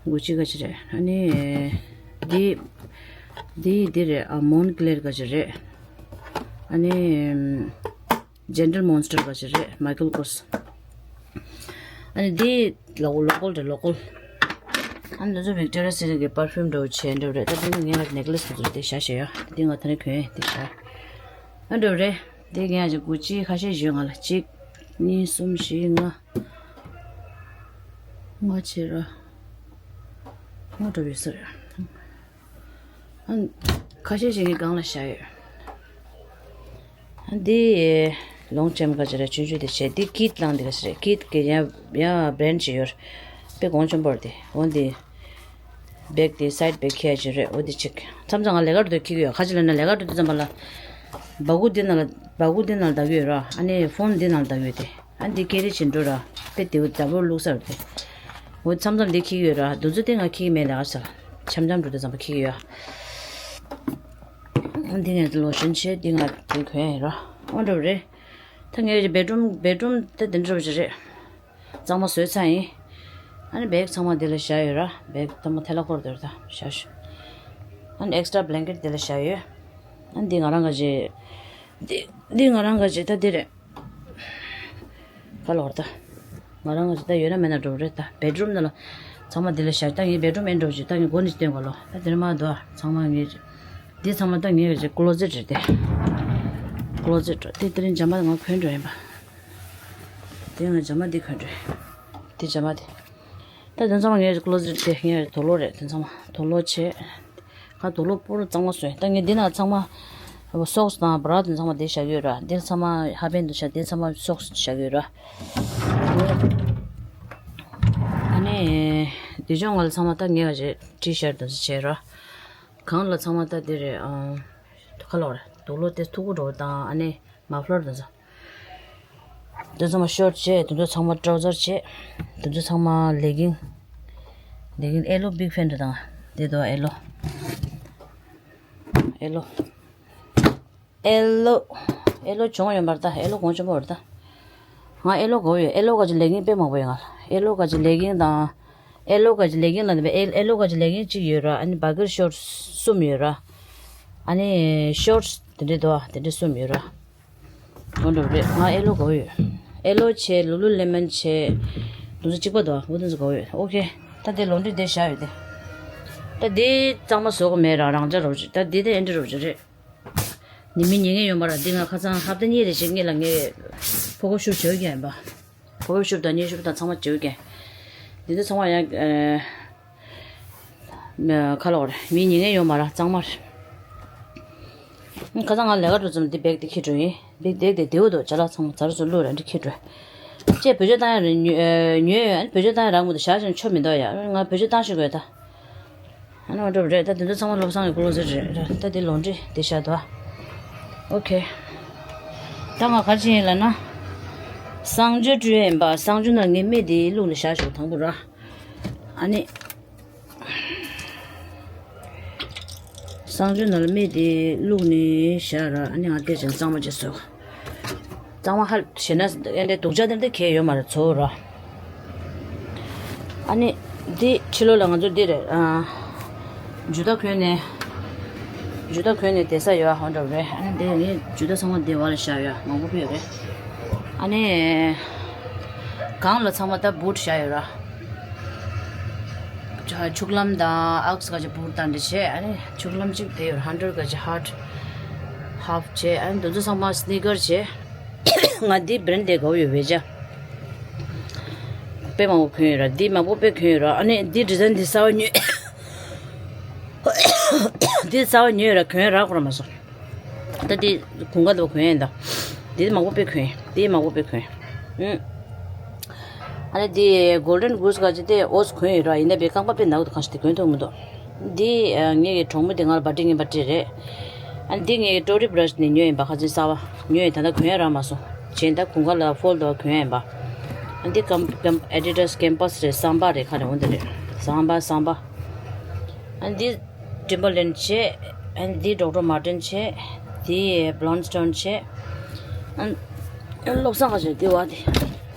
གུ་ཅི་ག་ཅེ་རེད། ཨ་ནི་འདི་འདི་འདི་རེད། ཨ་མོན་ཀླེར་ག་ཅེ་རེད། ཨ་ནི་ཇེན་ཊལ་མོན་སི་ཊར་ག་ཅེ་རེད། མའི་ཀལ་ཀོར་སི། ཨ་ནི་འདི་ལོ་ལོ་ཀལ་རེད། ལོ་ཀལ། ཨ་ནི་འདི་ཚོ་ཝིག་ཊོ་རི་ཡ་སི་ཀི་རེཊ་གི་པར་ཕིའུམ་འདྲ་བོ་བྱས་འདྲ་བོ་རེད། ད་དེ་ནི་ངས་ནེག་ལེ་སི་དེ་ཚོ་དེ་བཞག་བཞག་ཡོད། འདི་ང་ད་ནི་གོན་དེ་བཞག་ཨ་འདྲ་བོ་རེད། དེ་ངས་ཡང་ཅིག་གུ་ཅི་ཁ་ཤས་ཞུས། ང་ལ་གཅིག་གཉིས། གསུམ། བཞི། ལྔ། ལྔ་བྱས་ར། ལྔ་འགྲོ་བའི་ས་རེད། ཨ་ཁ་ཤས་ཤིག་གི་སྒང་ལ་བཞག་ཡོད། ཨ་འདི་ལོང་ཆེམ་ག་ཅེ་རེད། ཆུང་ཆུང་དེ་བྱས། འདི་ཀིད་ལང་དེ་ག་ཅེ་རེད། ཀིད་གི་ཡ་ཡ་བྷེ་རེན་ཌི་ཅིག་ཡོད། དཔེ་གོང་ཆེན་པོ་རེད་དེ། འོ་འདི་བེག་དེ་སའིཌ་བེག་ཁྱེར་ཅིག་རེད། འོ་འདི་གཅིག་མཚམས་མཚམས་ང་ལས་ཀ་འགྲོ་དུས་འཁྱེར་གྱི་ཡོད། ག་ཅི་ལབ་ན་ལས་ཀ་འགྲོ་དུས་ཙམ་པ་ལ་སྦ་ཁུག་འདི་ནང་ལ་སྦ་ཁུག་འདི་ནང་ལ་བསྡད་ཀྱི་ཡོད་ར། ཨ་ནི་ཕོན་འདི་ནང་ལ་བསྡད་ཀྱི་ཡོད་དེ། ཨ་འདི་ཀེ་རི་བྱེད་འགྲོ་ར། དཔེ་དེ་འོ་འདྲ་པོ་བླུགས་ས་རེད་དེ། འོ་མཚམས་མཚམས་འདི་འཁྱེར་གྱི་ཡོད་ར། དུས་ཚོད་དེ་ང་འཁྱེར་གྱི་མེད། ལས་ཀ་ཚར་འཆམ་འཆམ་འགྲོ་དུས་ཙམ་པ་འཁྱེར་གྱི་ཡོད། འདི་ངས་ལོ་ཤན་བྱས། འདི་ང་འདི་གོན་ཡིན་ར། འོ་འདྲ་པོ་རེད། ད་ངའི་བེད་རུམ་བེད་རུམ་ད་འདི་འདྲ་པོ་ཞིག་རེད། གཙང་མ་བཟོས་ཚར་ཡིན། ཨ་ནི་བེག་ཚང་མ་འདི་ལ་བཞག་ཡོད་ར། བེག་ཚང་མ་ཐལ་བ་འཁོར་དེར་ད་བཞག་ཤོག་ཨ་ནི་ཨེག་སི་ཊྲ་བྷ་ལེང་ཀེཊ་འདི་ལ་བཞག་ཡོད། ཨ་ནི་འདི་ང་རང་ག་ཅེ། འདི་འདི་ང་རང་ག་ཅེ་ད་འདི་རེད། ག་ལོར་ད། ང་རང་ག་ཅེ་ད་ཡོད་ན་མེད་ན་འགྲོ་རེད། ད་བེད་རུམ་ནང་ལ་ཚང་མ་འདི་ལ་བཞག་ད་ངའི་བེད་རུམ་ཨེ་འགྲོ་ཅིག་ད་ངའི་སྒོ་ནས་སྟོན་ག་ལོ། ད་འདིར་མ་འདུག་ཚང་མ་ངའི་འདི་ཚང་མ་ད་ངའི་ག་ཅེ་ཀློ་ཛེཊ་རེད་དེ། ཀློ་ཛེཊ་རེད་དེ། དེ་རིང་ཇ་མ་ང་གོན་འགྲོ་ཡིན་པ། དེ་ང་ཇ་མ་འདི་གོན་འགྲོ་ཡིན། དེ་ཇ་མ་དེ། ད་དེ་ཚང་མ་ངའི་ཀློ་ཛེཊ་དེ་ངའི་དུག་ལོག་རེད། དེ་ཚང་མ་དུག་ལོག་བྱས། ཁ་དུག་ལོག་པོར་གཙང་མ་བཟོས། ད་ངས་འདི་ན་ཚང་མ་སོག་སི་དང་བྷ་ར་དེ་ཚང་མ་འདི་བཞག་ཡོད་ར། འདིར་ཚང་མ་ཧ་པན་དུ་བཞག་འདིར་ཚང་མ་སོག་སི་བཞག་ཡོད་ར། ཨ་ནི་འདི་ཕྱོགས་ང་ལ་ཚང་མ་ད་ངས་ག་ཅེ་ཊི་ཤར་དེ་ཚོ་བྱས་ར། གང་ལ་ཚང་མ་ད་འདི་རེད། ཨང་། ཁ་ལོག་རེད། དུག་ལོག་དེ་མཐུག་པོ་འགྲོ་དང་ཨ་ནི་མ་ཕློ་རི་དེ་ཚོ། དེ་ཚང་མ་ཤོར་ཊི་བྱས། དེ་ཚོ་ཚང་མ་ཊྲའུ་ཛར་བྱས། དེ་ཚོ་ཚང་མ་ལེ་གིང་། ལེ་གིང་ཨེ་ལོ་བིག་ཕེན་རེད་དང་། དེ་དོ་ཨེ་ལོ། ཨེ་ལོ། ཨེ་ལོ། ཨེ་ལོ་གྱོང་ཡོད་མ་རེད་ད། ཨེ་ལོ་གོང་ཆེན་པོ་རེད་ད། ང་ཨེ་ལོ་དགོས་ཡོད། ཨེ་ལོ་ག་ཅེ་ལེ་གིང་དཔེ་མང་པོ་ཡོད་ང་ལ། ཨེ་ལོ་ག་ཅེ་ལེ་གིང་དང་། ཨེ་ལོ་ག་ཅེ་ལེ་གིང་ལ་ནི་ཨེ་ཨེ་ལོ་ག་ཅེ་ལེ་གིང་གཅིག་ཡོད་ར། ཨ་ནི་བ་ཀིར་ཤོར་ཊི་གསུམ་ཡོད་ར། ཨ་ནི་ཤོར་ཊི་དེ་འདྲས་དོ་དེ་འདྲས་གསུམ་ཡོད་ར། འོ་འདྲ་པོ་རེད། ང་ཨེ་ལོ་དགའ་པོ་ཡོད། ཨེ་ལོ་བྱས། ལུ་ལུ་ལེ་མོན་བྱས། དེ་ཚོ་གཅིག་པ་འདུག་འོ་དེ་ཚོ་དགའ་པོ་ཡོད། ཨོ་ཁེ། ད་དེ་ལོན་ཌི་རི་དེ་བཞག་ཡོད་དེ། ད་དེ་གཙང་མ་བཟོ་དགོས་མེད་ར། རང་འཇགས་རོགས་བྱེད། ད་དེ་དེ་ཨེ་འདྲ་རོགས་བྱེད་རེད། ཉི་མ་ཉལ་ངེས་ཡོད་མ་ར། འདི་ང་ཁ་སང་ཧབ་ཏ་གཉིས་རེ་བཞིན་ངེད་ལ་ངས་ཕོ་ཁོ་ཤུབ་བྱོས་ཀྱང་ཡིན་པ། ཕོ་ཁོ་ཤུབ་དང་སྙན་ཤུབ་དང་ཚང་མ་བྱོས་ཀྱང་། འདི་ཚོ་ཚང་མ་ཡང་ཁ་ལོག་རེད། མི་ཉལ་ངེས་ཡོད་མ་ར། གཙང་མ་རེད། ཁ་སང་ང་ལས་ཀ་འགྲོ་ཙམ་འདི་བེག་དེ་འཁྱེར་འགྲོ་ཡིན། འདི་བེག་དེ་བདེ་པོ་འདུག་ཅ་ལག་ཚང་མ་ཚར་སོ་བླུགས་ར་འདི་འཁྱེར་འགྲོ། ཅེས་བེད་སྤྱོད་བཏང་ཡ་རེད། ཉོས་ཉོས་ཡོད། ཨ་ནི་བེད་སྤྱོད་བཏང་ཡ་རག་མི་འདུག་བཞག་ཅིང་ཆོ་མི་འདུག་ཡ། ང་བེད་སྤྱོད་བཏང་ཤེས་དགོས་ད། ཨ་ནི་འོ་འདྲ་པོ་རེད། ད་དེ་ཚོ་ཚང་མ་བློ་བཟང་གི་ཀློ་ཛེཊ་རེད། ད་དེ་ལོན་ཌི་རི་དེ་བཞག་འདུག་ཨོ་ཁེ། ད་ང་ག་རེ་བྱེད་ཡིན་ལབ་ན། གསང་སྤྱོད་སྤྲོད་ཡིན་པ། གསང་སྤྱོད་ནང་ངའི་མི་དེ་བླུགས་ནས་བཞག་ཞོག་དང་པོ་ར། ཨ་ནི། གསང་སྤྱོད་ནང་ལ་མི་དེ་བླུགས་ནས་བཞག་ར། ཨ་ནི་ང་དེ་བཞིན་གཙང་མ་བྱས་སོ། གཙང་མ་ཧ་ལས་ན་ཨེ་འདྲའི་སྡུག་ཅག་དེ་འདྲ་གས་ཡོད་མ་རེད་ཚོ་ར། ཨ་ནི་འདི་ཕྱི་ལོགས་ལ་ང་ཚོ་འདི་རེད། ཨ། ཇུ་ཏ་གོན་ནས། ཇུ་ཏ་གོན་ནས་བསྡད་ས་ཡོད་ཨ། འོ་འདྲ་རེད། ཨ་ནི་འདི་ངའི་ཇུ་ཏ་ཚང་མ་འདི་བར་ལ་བཞག་ཡོད། མང་པོ་ཕུད་ཡོད་རེད། ཨ་ནི། སྒང་ལ་ཚང་མ་ད་བུ་ཊི་བཞག་ཡོད་ར། ཕྱུགས་ལམ་དང་ཨག་སི་ག་ཅིག་བུ་ཊི་དང་འདྲ་བྱས། ཨ་ནི་ཕྱུགས་ལམ་གཅིག་དེ་ཡོད། ཧན་ཌེཌ་ག་ཅིག་ཧར་ཌི་ཧབ་བྱས། ཨ་ནི་འདི་ཚོ་ཚང་མ་སི་ནི་ཀར་བྱས། ང་འདི་བྷི་རེན་ཌི་དེ་དགའ་པོ་ཡོད་བེ་ཇ། དཔེ་མང་པོ་གོན་ཡོད་ར། འདི་མང་པོ་དཔེ་གོན་ཡོད་ར། ཨ་ནི་འདི་ཌི་ཛའིན་འདི་གསར་པ་ཉོས། འདི་གསར་པ་ཉོས་ཡོད་ར། གོན་རག་ཁོ་ར་མ་སོང་། ད་འདི་གོང་ཁ་དུ་གོན་ཡིན་ད། འདི་མང་པོ་དཔེ་གོན། འདི་མང་པོ་དཔེ་གོན། ཨུ། ཨ་ནི་འདི་གོལ་ཌེན་གུ་སི་ག་ཅིག་དེ་ཨོ་ཙི་གོན་ཡོད་ར། ཡིན་ན་བའི་རྐང་པ་དཔེ་ནག་འདུག་གང་ཞིག་དེ་གོན་ཐུབ་མི་འདུག་འདི་ངེད་ཀྱི་གྲོགས་མོ་དེ་ང་ལ་བ་ཏྲི་ངན་པ་སྤྲད་རེད། ཨ་ནི་འདི་ངེད་ཀྱི་ཊོ་རི་བྷ་ར་ཤི་ནས་ཉོས་ཡིན་པ། ཁ་ཚིག་གསར་པ་ཉོས་ཡིན། ད་ལྟ་གོན་ཡ་རག་མ་སོང་། བྱས་ད་གོང་ཁ་ལ་ཕོལ་དུ་གོན་ཡ་ཡིན་པ། ཨ་ནི་འདི་ཀམ་ཀམ་ཨེ་ཌི་ཌ་སི་ཀེམ་པ་སི་རེད། སམ་པ་རེད། ཁ་རེ་འོ་འདི་རེད། སམ་པ་སམ་པ། ཨ་ནི་འདི་ཊིམ་བར་ལེན་ཌི་བྱས། ཨན་འདི་ཌོག་ཊར་མར་ཊན་བྱས། འདི་བྷི་ལོན་སི་ཊོན་བྱས། ཨན་བློ་བཟང་ཁ་ཤས་འདི་བ་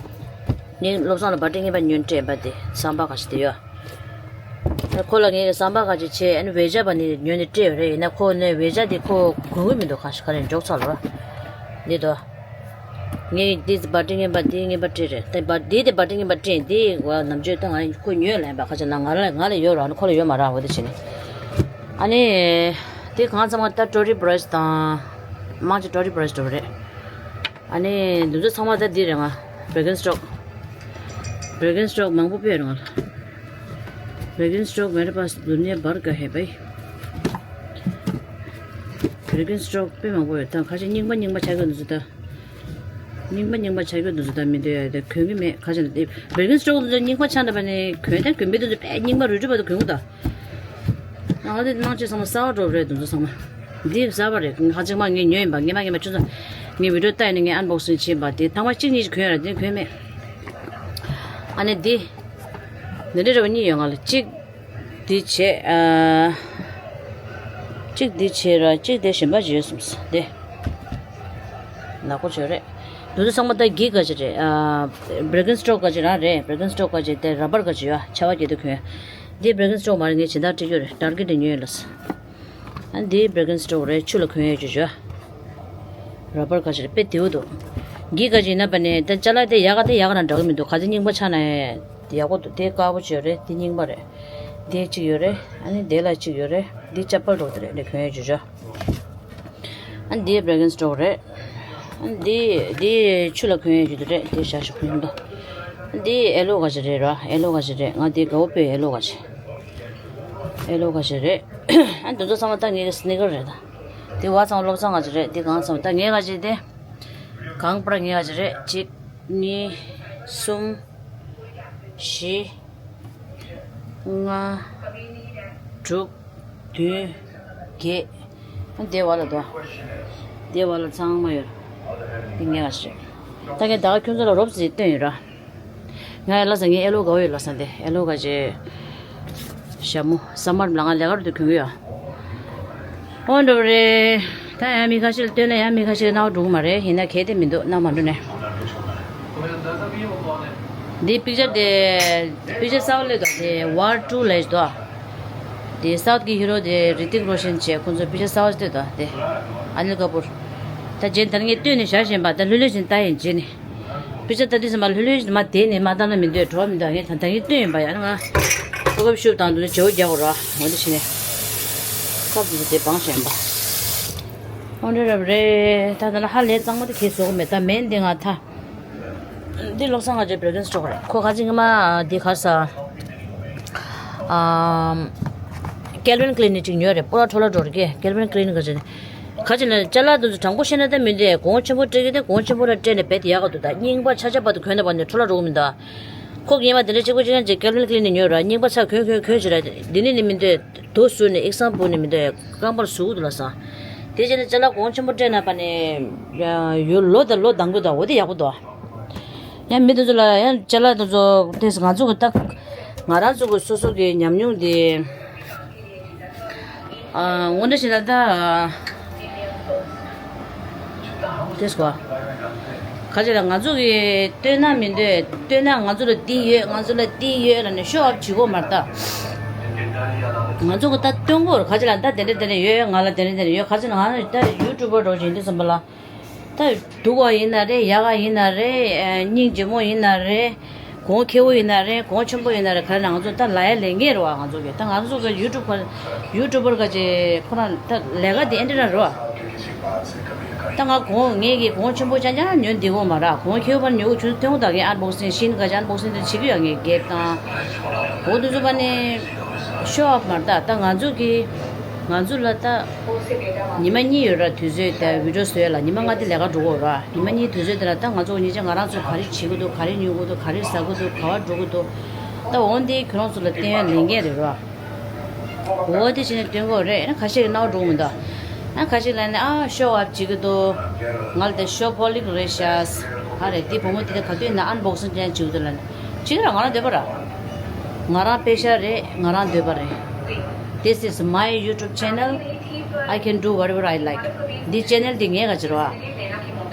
དེ། ངས་བློ་བཟང་ལ་བ་ཊི་རྔན་པ་ཉོས་སྤྲད་པ་དེ་ཟམ་པ་ཁ་ཤས་དེ་ཡོད། ཨ་ཁོ་ལ་ངས་ཟམ་པ་ཁ་ཤས་བྱས། ཨན་ཝེ་ཇ་བ་ནི་ཉོས་ནས་སྤྲད་ཡོད་རེད། ཡིན་ན་ཁོ་ནས་ཝེ་ཇ་དེ་ཁོ་གོན་གི་མི་འདུག་ཁ་ཤས་ག་རེ་འཇོག་ཚར་ལ་ར། འདི་དོ། ངས་འདི་བ་ཊི་རྔན་པ་འདི་རྔན་པ་སྤྲད་རེད། ད་བ་འདི་དེ་བ་ཊི་རྔན་པ་སྤྲད། འདི་བ་ནམ་རྒྱུན་ད་ང་ཁོ་ཉོས་ལ་ཡིན་པ་ཁ་ཤས་ན་ང་ལ་ང་ལ་ཡོད་ར། ཨ་ནི་ཁོ་ལ་ཡོད་མ་ར་འོ་དེ་བྱས་ནས། ཨ་ནི་དེ་གང་ཚང་མ་ད་ཊོ་ཊི་བྷི་རུ་ཤི་དང་མང་ཆེ་ཊོ་ཊི་བྷི་རུ་ཤི་འགྲོ་བ་རེད། ཨ་ནི་འདི་ཚོ་ཚང་མ་ད་འདི་རེད། ང་བྷིར་ཀན་སི་ཊོག་བྷིར་ཀན་སི་ཊོག་མང་པོ་སྤྲད་རེད་ང་ལ། བྷིར་ཀན་སི་ཊོག་མེ་རེ་པཱས་དུ་ནི་ཡ་བར་ག་ཧེ་བྷའི། བྷིར་ཀན་སི་ཊོག་དཔེ་མང་པོ་ཡོད། ད་ཁ་ཤས་རྙིང་པ་རྙིང་པ་ཆགས་ཀྱི་འདུག་ཟེར། ད་རྙིང་པ་རྙིང་པ་ཆགས་ཀྱི་འདུག་ཟེར། ད་མི་འདོད་ཡ་ད་གོན་གྱི་མེད། ཁ་ཤས་ད་བྷིར་ཀན་སི་ཊོག་འདི་ཚོ་རྙིང་པ་ཆགས་འདྲ་པ་ནི་གོན་ད་གོན་པའི་འདུག་ཟེར། དཔེ་རྙིང་པ་རུལ་རུལ་བ་དུ་གོན་གི་ད། ང་དེ་དམངས་ཆེ་ཚང་མ་གསར་པ་འགྲོ་རེད་འདུག་ཚང་མ། འདི་གསར་པ་རེད། ཁ་ཅིག་མ་ངས་ཉོས་ཡིན་པ། ངས་མ་ངས་མ་ཆུ་ཚང་། ངས་བི་ཌིའོ་ལྟ་ཡིན་ནས་ངས་ཨན་བོག་སིང་བྱས་པ། དེ་ཐང་པ་གཅིག་གཉིས་ཤིག་གོན་ཡ་ར། དེ་གོན་མེད། ཨ་ནི་འདི་འདི་འདྲ་རེ་བ་གཉིས་ཡོད་ང་ལ། གཅིག་འདི་བྱས། ཨ་གཅིག་འདི་བྱས་ར། གཅིག་དེ་གཞན་པ་ཅིག་ཡོད་བསམ་སོང་། དེ་ནག་པོ་བྱས་རེད། འདི་ཚོ་ཚང་མ་ད་གི་ག་ཅི་རེད། ཨ་བྷིར་ཀན་སི་ཊོག་ག་ཅི་རང་རེད། བྷིར་ཀན་སི་ཊོག་ག་ཅི་དེ་ར་བར་ག་ཅི་ཡོད། ཆར་པ་བརྒྱབ་དུས་གོན། འདི་བྷིར་ཀན་སི་ཊོག་མ་རེད། ངས་སྦྱིན་བདག་སྤྲད་རྒྱུ་རེད། ཊར་གེ་ཊི་ནས་ཉོས་ཡོད་ལགས། ཨ་འདི་བྷིར་ཀན་སི་ཊོག་རེད། ཆུ་ལ་གོན་ཡས་ཅིག་ཡོད། ར་བར་ག་ཅི་རེད། དཔེ་བདེ་པོ་འདུག་གི་ག་ཅི་ཡིན་ན་པ་ནས་ད་ཅ་ལག་དེ་ཡག་ག་དེ་ཡག་ག་རང་འདྲ་གི་མི་འདུག་ག་ཚོད་རྙིང་པ་ཆགས་ན་ཡག་པོ་འདུག་དེ་དཀར་པོ་ཅིག་ཡོད་རེད། དེ་རྙིང་པ་རེད། དེ་གཅིག་ཡོད་རེད། ཨ་ནི་དེ་ལ་གཅིག་ཡོད་རེད། འདི་ཅ་པལ་འདྲ་པོ་དེ་རེད། འདི་གོན་ཡས་ཅིག་ཡོད། ཨ་འདི་བྷིར་ཀན་སི་ཊོག་རེད། ཨ་འདི་འདི་ཆུ་ལ་གོན་ཡས་ཅིག་འདུག་རེད། དེ་བཞག་ཞིག་གོན་འདུག་འདི་ཨེ་ལོ་ག་ཅི་རེད་ར། ཨེ་ལོ་ག་ཅི་རེད། ང་འདི་དགའ་པོ་དཔེ་ཨེ་ལོ་ག་ཅི། ཨེ་ལོ་ག་ཅི་རེད། ཨ་འདི་ཚོ་ཚང་མ་ད་ངའི་སི་ནི་ཀར་རེད་ད། དེ་བ་ཚང་བློ་བཟང་ག་ཅི་རེད། དེ་གང་ཚང་ད་ངའི་ག་ཅི་དེ། གང་པར་ངའི་ག་ཅི་རེད། གཅིག་གཉིས་གསུམ་བཞི་ལྔ་དྲུག་བདུན་བརྒྱད། ཨ་དེ་བ་ལ་དོ། དེ་བ་ལ་ཚང་མ་ཡོད། དེ་ངའི་ག་ཅི་རེད། ད་ངས་ད་ག་ཁྱོད་ཚོ་ལ་རོབ་ཙམ་སྟོན་ཡོད་ར། ང་ཡ་ལ་ས་ངའི་ཨེ་ལོ་དགའ་པོ་ཡོད་ལ་ས་འདི་ཨེ་ལོ་ག་ཅི། ཞྭ་མོ་ས་མར་ལ་ང་ལས་ཀར་དུ་གྱོན་གྱི་ཡོད། འོ་འགྲོ་རེད། ད་ཡང་མི་ཁ་ཤས་ལ་སྟོན་ན་ཡང་མི་ཁ་ཤས་ལ་རྣ་བ་འགྲོ་གི་མ་རེད། ཡིན་ན་གལ་ཏེ་མི་འདུག་རྣ་མ་འགྲོ་ནས། འདི་པིག་ཅར་དེ་པིག་ཅར་གསར་པ་སླེབས་འདུག་དེ་ཝར་ཊུ་ལབ་འདུག་དེ་སའུཐ་གི་ཧི་རོ་དེ་རི་ཏིག་རོ་ཤན་བྱས། ཁོང་ཚོ་པིག་ཅར་གསར་པ་སླེབས་འདུག་དེ་ཨ་ནིལ་ཀ་པུར། ད་རྗེས་ད་ངས་སྟོན་ནས་བཞག་བཞིན་པ། ད་ལྷོད་ལྷོད་བཞིན་ལྟ་ཡིན་རྗེས་ནས། པི་ཙ་ལྟ་དུས་ཙམ་པ་ལྷོད་ལྷོད་བཞིན་མ་བསྡད་ནས་མ་ལྟ་ན་མི་འདོད་འགྲོ་བ་མི་འདུག་ངས་ད་ལྟ་ངས་སྟོན་ཡིན་པ་ཡང་ང་། ཁོ་ཁབ་ཤུབ་དང་དུ་བྱེའུ་རྒྱག་དགོས་ར་འོ་འདི་བྱས་ནས། ཁབ་འདི་དེ་སྦང་བཞིན་པ། འོ་འདྲ་རབ་རེད། ད་ད་ལ་ཧ་ལས་གཙང་མ་དེ་ཁྱེད་བཟོ་གི་མེད། ད་མེན་འདི་ང་ཐ། འདི་བློ་བཟང་ང་ཅག་བྷིར་ཀན་སི་ཊོག་རེད། ཁོ་ཁ་ཅིག་ང་མ་འདི་གར་ས། ཨམ། ཀེལ་ཝིན་ཀི་ལིན་ནས་ཅིག་ཉོས་རེད། སྤོ་ལོ་འཕྲོ་བརླག་འགྲོ་རེད་ཀེ། ཀེལ་ཝིན་ཀི་ལིན་ག་ཅིག་ནས། ག་ཅི་ལ་ཅ་ལག་དེ་ཚོ་དྲང་པོ་བཤད་ན་ད་མི་འདྲ། གོང་ཆེན་པོ་སྤྲད་ཀྱི་དེ་གོང་ཆེན་པོ་ལ་སྤྲད་ནས་རྦད་དེ་ཡག་ག་འདུག་ད་རྙིང་པ་ཆ་ཆ་བར་དུ་གོན་ན་བར་ནས་འཕྲོ་བརླག་འགྲོ་གི་མི་འདུག་ཁོ་གིས་ཡིན་པ་དེ་འདྲ་གཅིག་པོ་གཅིག་རྐྱང་གཅིག་ཀེལ་ཝིན་ཀི་ལིན་ནས་ཉོས་ར། རྙིང་པ་ཆ་གོན་གོན་གོན་བྱེད་ར། འདི་ནས་ནི་མི་འདོད། དོ་བཟུང་ནས་ཨེག་སམ་པུལ་ནས་མི་འདོད། རྐང་པར་ཟུག་གི་འདུག་ལ་ས། དེ་བྱས་ནས་ཅ་ལག་གོང་ཆེན་པོ་སྤྲད་ན་བར་ནས་ཡོད་ལོ་དང་ལོ་འདང་གི་འདུག་འོ་དེ་ཡག་པོ་འདུག་ཡང་མི་དེ་ཚོ་ལ་ཡང་ཅ་ལག་དེ་ཚོ་དེ་ང་ཚོ་གི་ད་ང་རང་ཚོ་གི་སོ་སོ་གི་ཉམས་མྱོང་དེ། ཨ་དངོས་འབྲེལ་བྱས་ན་ད། དེ་སྐོར། ག་ཅི་ལ་ང་ཚོ་གི་སྟོན་ན་མི་འདོད། སྟོན་ན་ང་ཚོ་ལ་འདི་ཡོད། ང་ཚོ་ལ་འདི་ཡོད་ལ་ནི་ཤོ་ཨབ་བྱེད་དགོས་མ་རེད་ད། ང་ཚོ་གི་ད་སྟོན་དགོས་རེད། ག་ཅི་ལ་ད་དེ་འདྲ་དེ་འདྲ་ཡོད། ང་ལ་དེ་འདྲ་དེ་འདྲ་ཡོད། ག་ཅི་ལ་ང་ད་ཡུ་ཊུབ་པར་འདྲ་བོ་ཅིག་ཡིན་དུས་ཙམ་པ་ལ། ད་སྡུག་པ་ཡིན་ན་རེད། ཡག་ག་ཡིན་ན་རེད། སྙིང་རྗེ་མོ་ཡིན་ན་རེད། གོང་ཁེ་པོ་ཡིན་ན་རེད། གོང་ཆེན་པོ་ཡིན་ན་རེད། ག་རེ་ན་ང་ཚོ་ད་ལབ་ཡ་ལས་ངེས་རེད་བ། ང་ཚོ་གི་ད་ང་ཚོ་གི་ཡུ་ཊུབ་པར་ཡུ་ཊུབ་པར་ག་ཅེ་ཁོ་རང་ད་ལས་ཀ་དེ་ཨེ་འདྲ་རང་རེད་བ། ད་ང་གོང་ངེད་ཀྱི་གོང་ཆེན་པོ་རྐྱང་རྐྱང་ཉོ་འདི་གོ་མ་ར། གོང་ཁེ་པོ་ཉོ་གི་ཆུ་ཐོན་གོ་ད་གི་ཨན་བོག་སིང་ཤིན་ག་ཅེ་ཨན་བོག་སིང་དེ་བྱེད་ཀྱི་ཡོད། ངས་རྒྱབ་དང་གོ་དུས་ཚོད་པ་ནས་ཤོ་ཨབ་མ་རེད་ད། ད་ང་ཚོ་གི་ང་ཚོ་ལ་ད་ཉི་མ་གཉིས་ཡོད་ར། དུས་ཚོད་དེ་བི་ཌིའོ་བཟོ་ཡ་ལ་ཉི་མ་ལྔ་དེ་ལས་ཀ་འགྲོ་གི་ཡོད་ར། ཉི་མ་གཉིས་དུས་ཚོད་དེ་ལ་ད་ང་ཚོ་ཉིན་ཆ་ང་རང་ཚོ་ག་རེ་བྱེད་ཀྱི་འདུག་ག་རེ་ཉོ་གི་འདུག་ག་རེ་ཟ་གི་འདུག་ག་པར་འགྲོ་གི་འདུག་ད་འོ་འདི་ཁྱོད་རང་ཚོ་ལ་བསྟན་ཡ་ལས་འགན་རེད་ར། འོ་དེ་བྱས་ནས་སྟོན་གི་ཡོད་རེད། ཨ་ཁ་ཤས་ཀྱི་རྣ་བ་འགྲོ་གི་མི་འདུག་ཨ་ཁ་ཤས་ལ་ནི་ཨ་ཤོ་ཨབ་བྱེད་ཀྱི་འདུག་ང་ལ་དེ་ཤོ་ཕོ་ལིག་རེད་ཤག་ཨ་རེད། དེ་བུ་མོ་དེ་དེ་ག་དུས་ཡིན་ན་ཨན་བོག་སིང་ཅན་བྱེད་ཀྱི་འདུག་ལ་ནི་བྱེད་ཀྱི་ར། ང་རང་འདོད་པ་ར། ང་རང་པེ་ཤ་རེད། ང་རང་འདོད་པ་རེད། This is my YouTube channel. I can do whatever I like. འདི་ཅེ་ནལ་འདི་ངའི་ག་ཅི་རེད་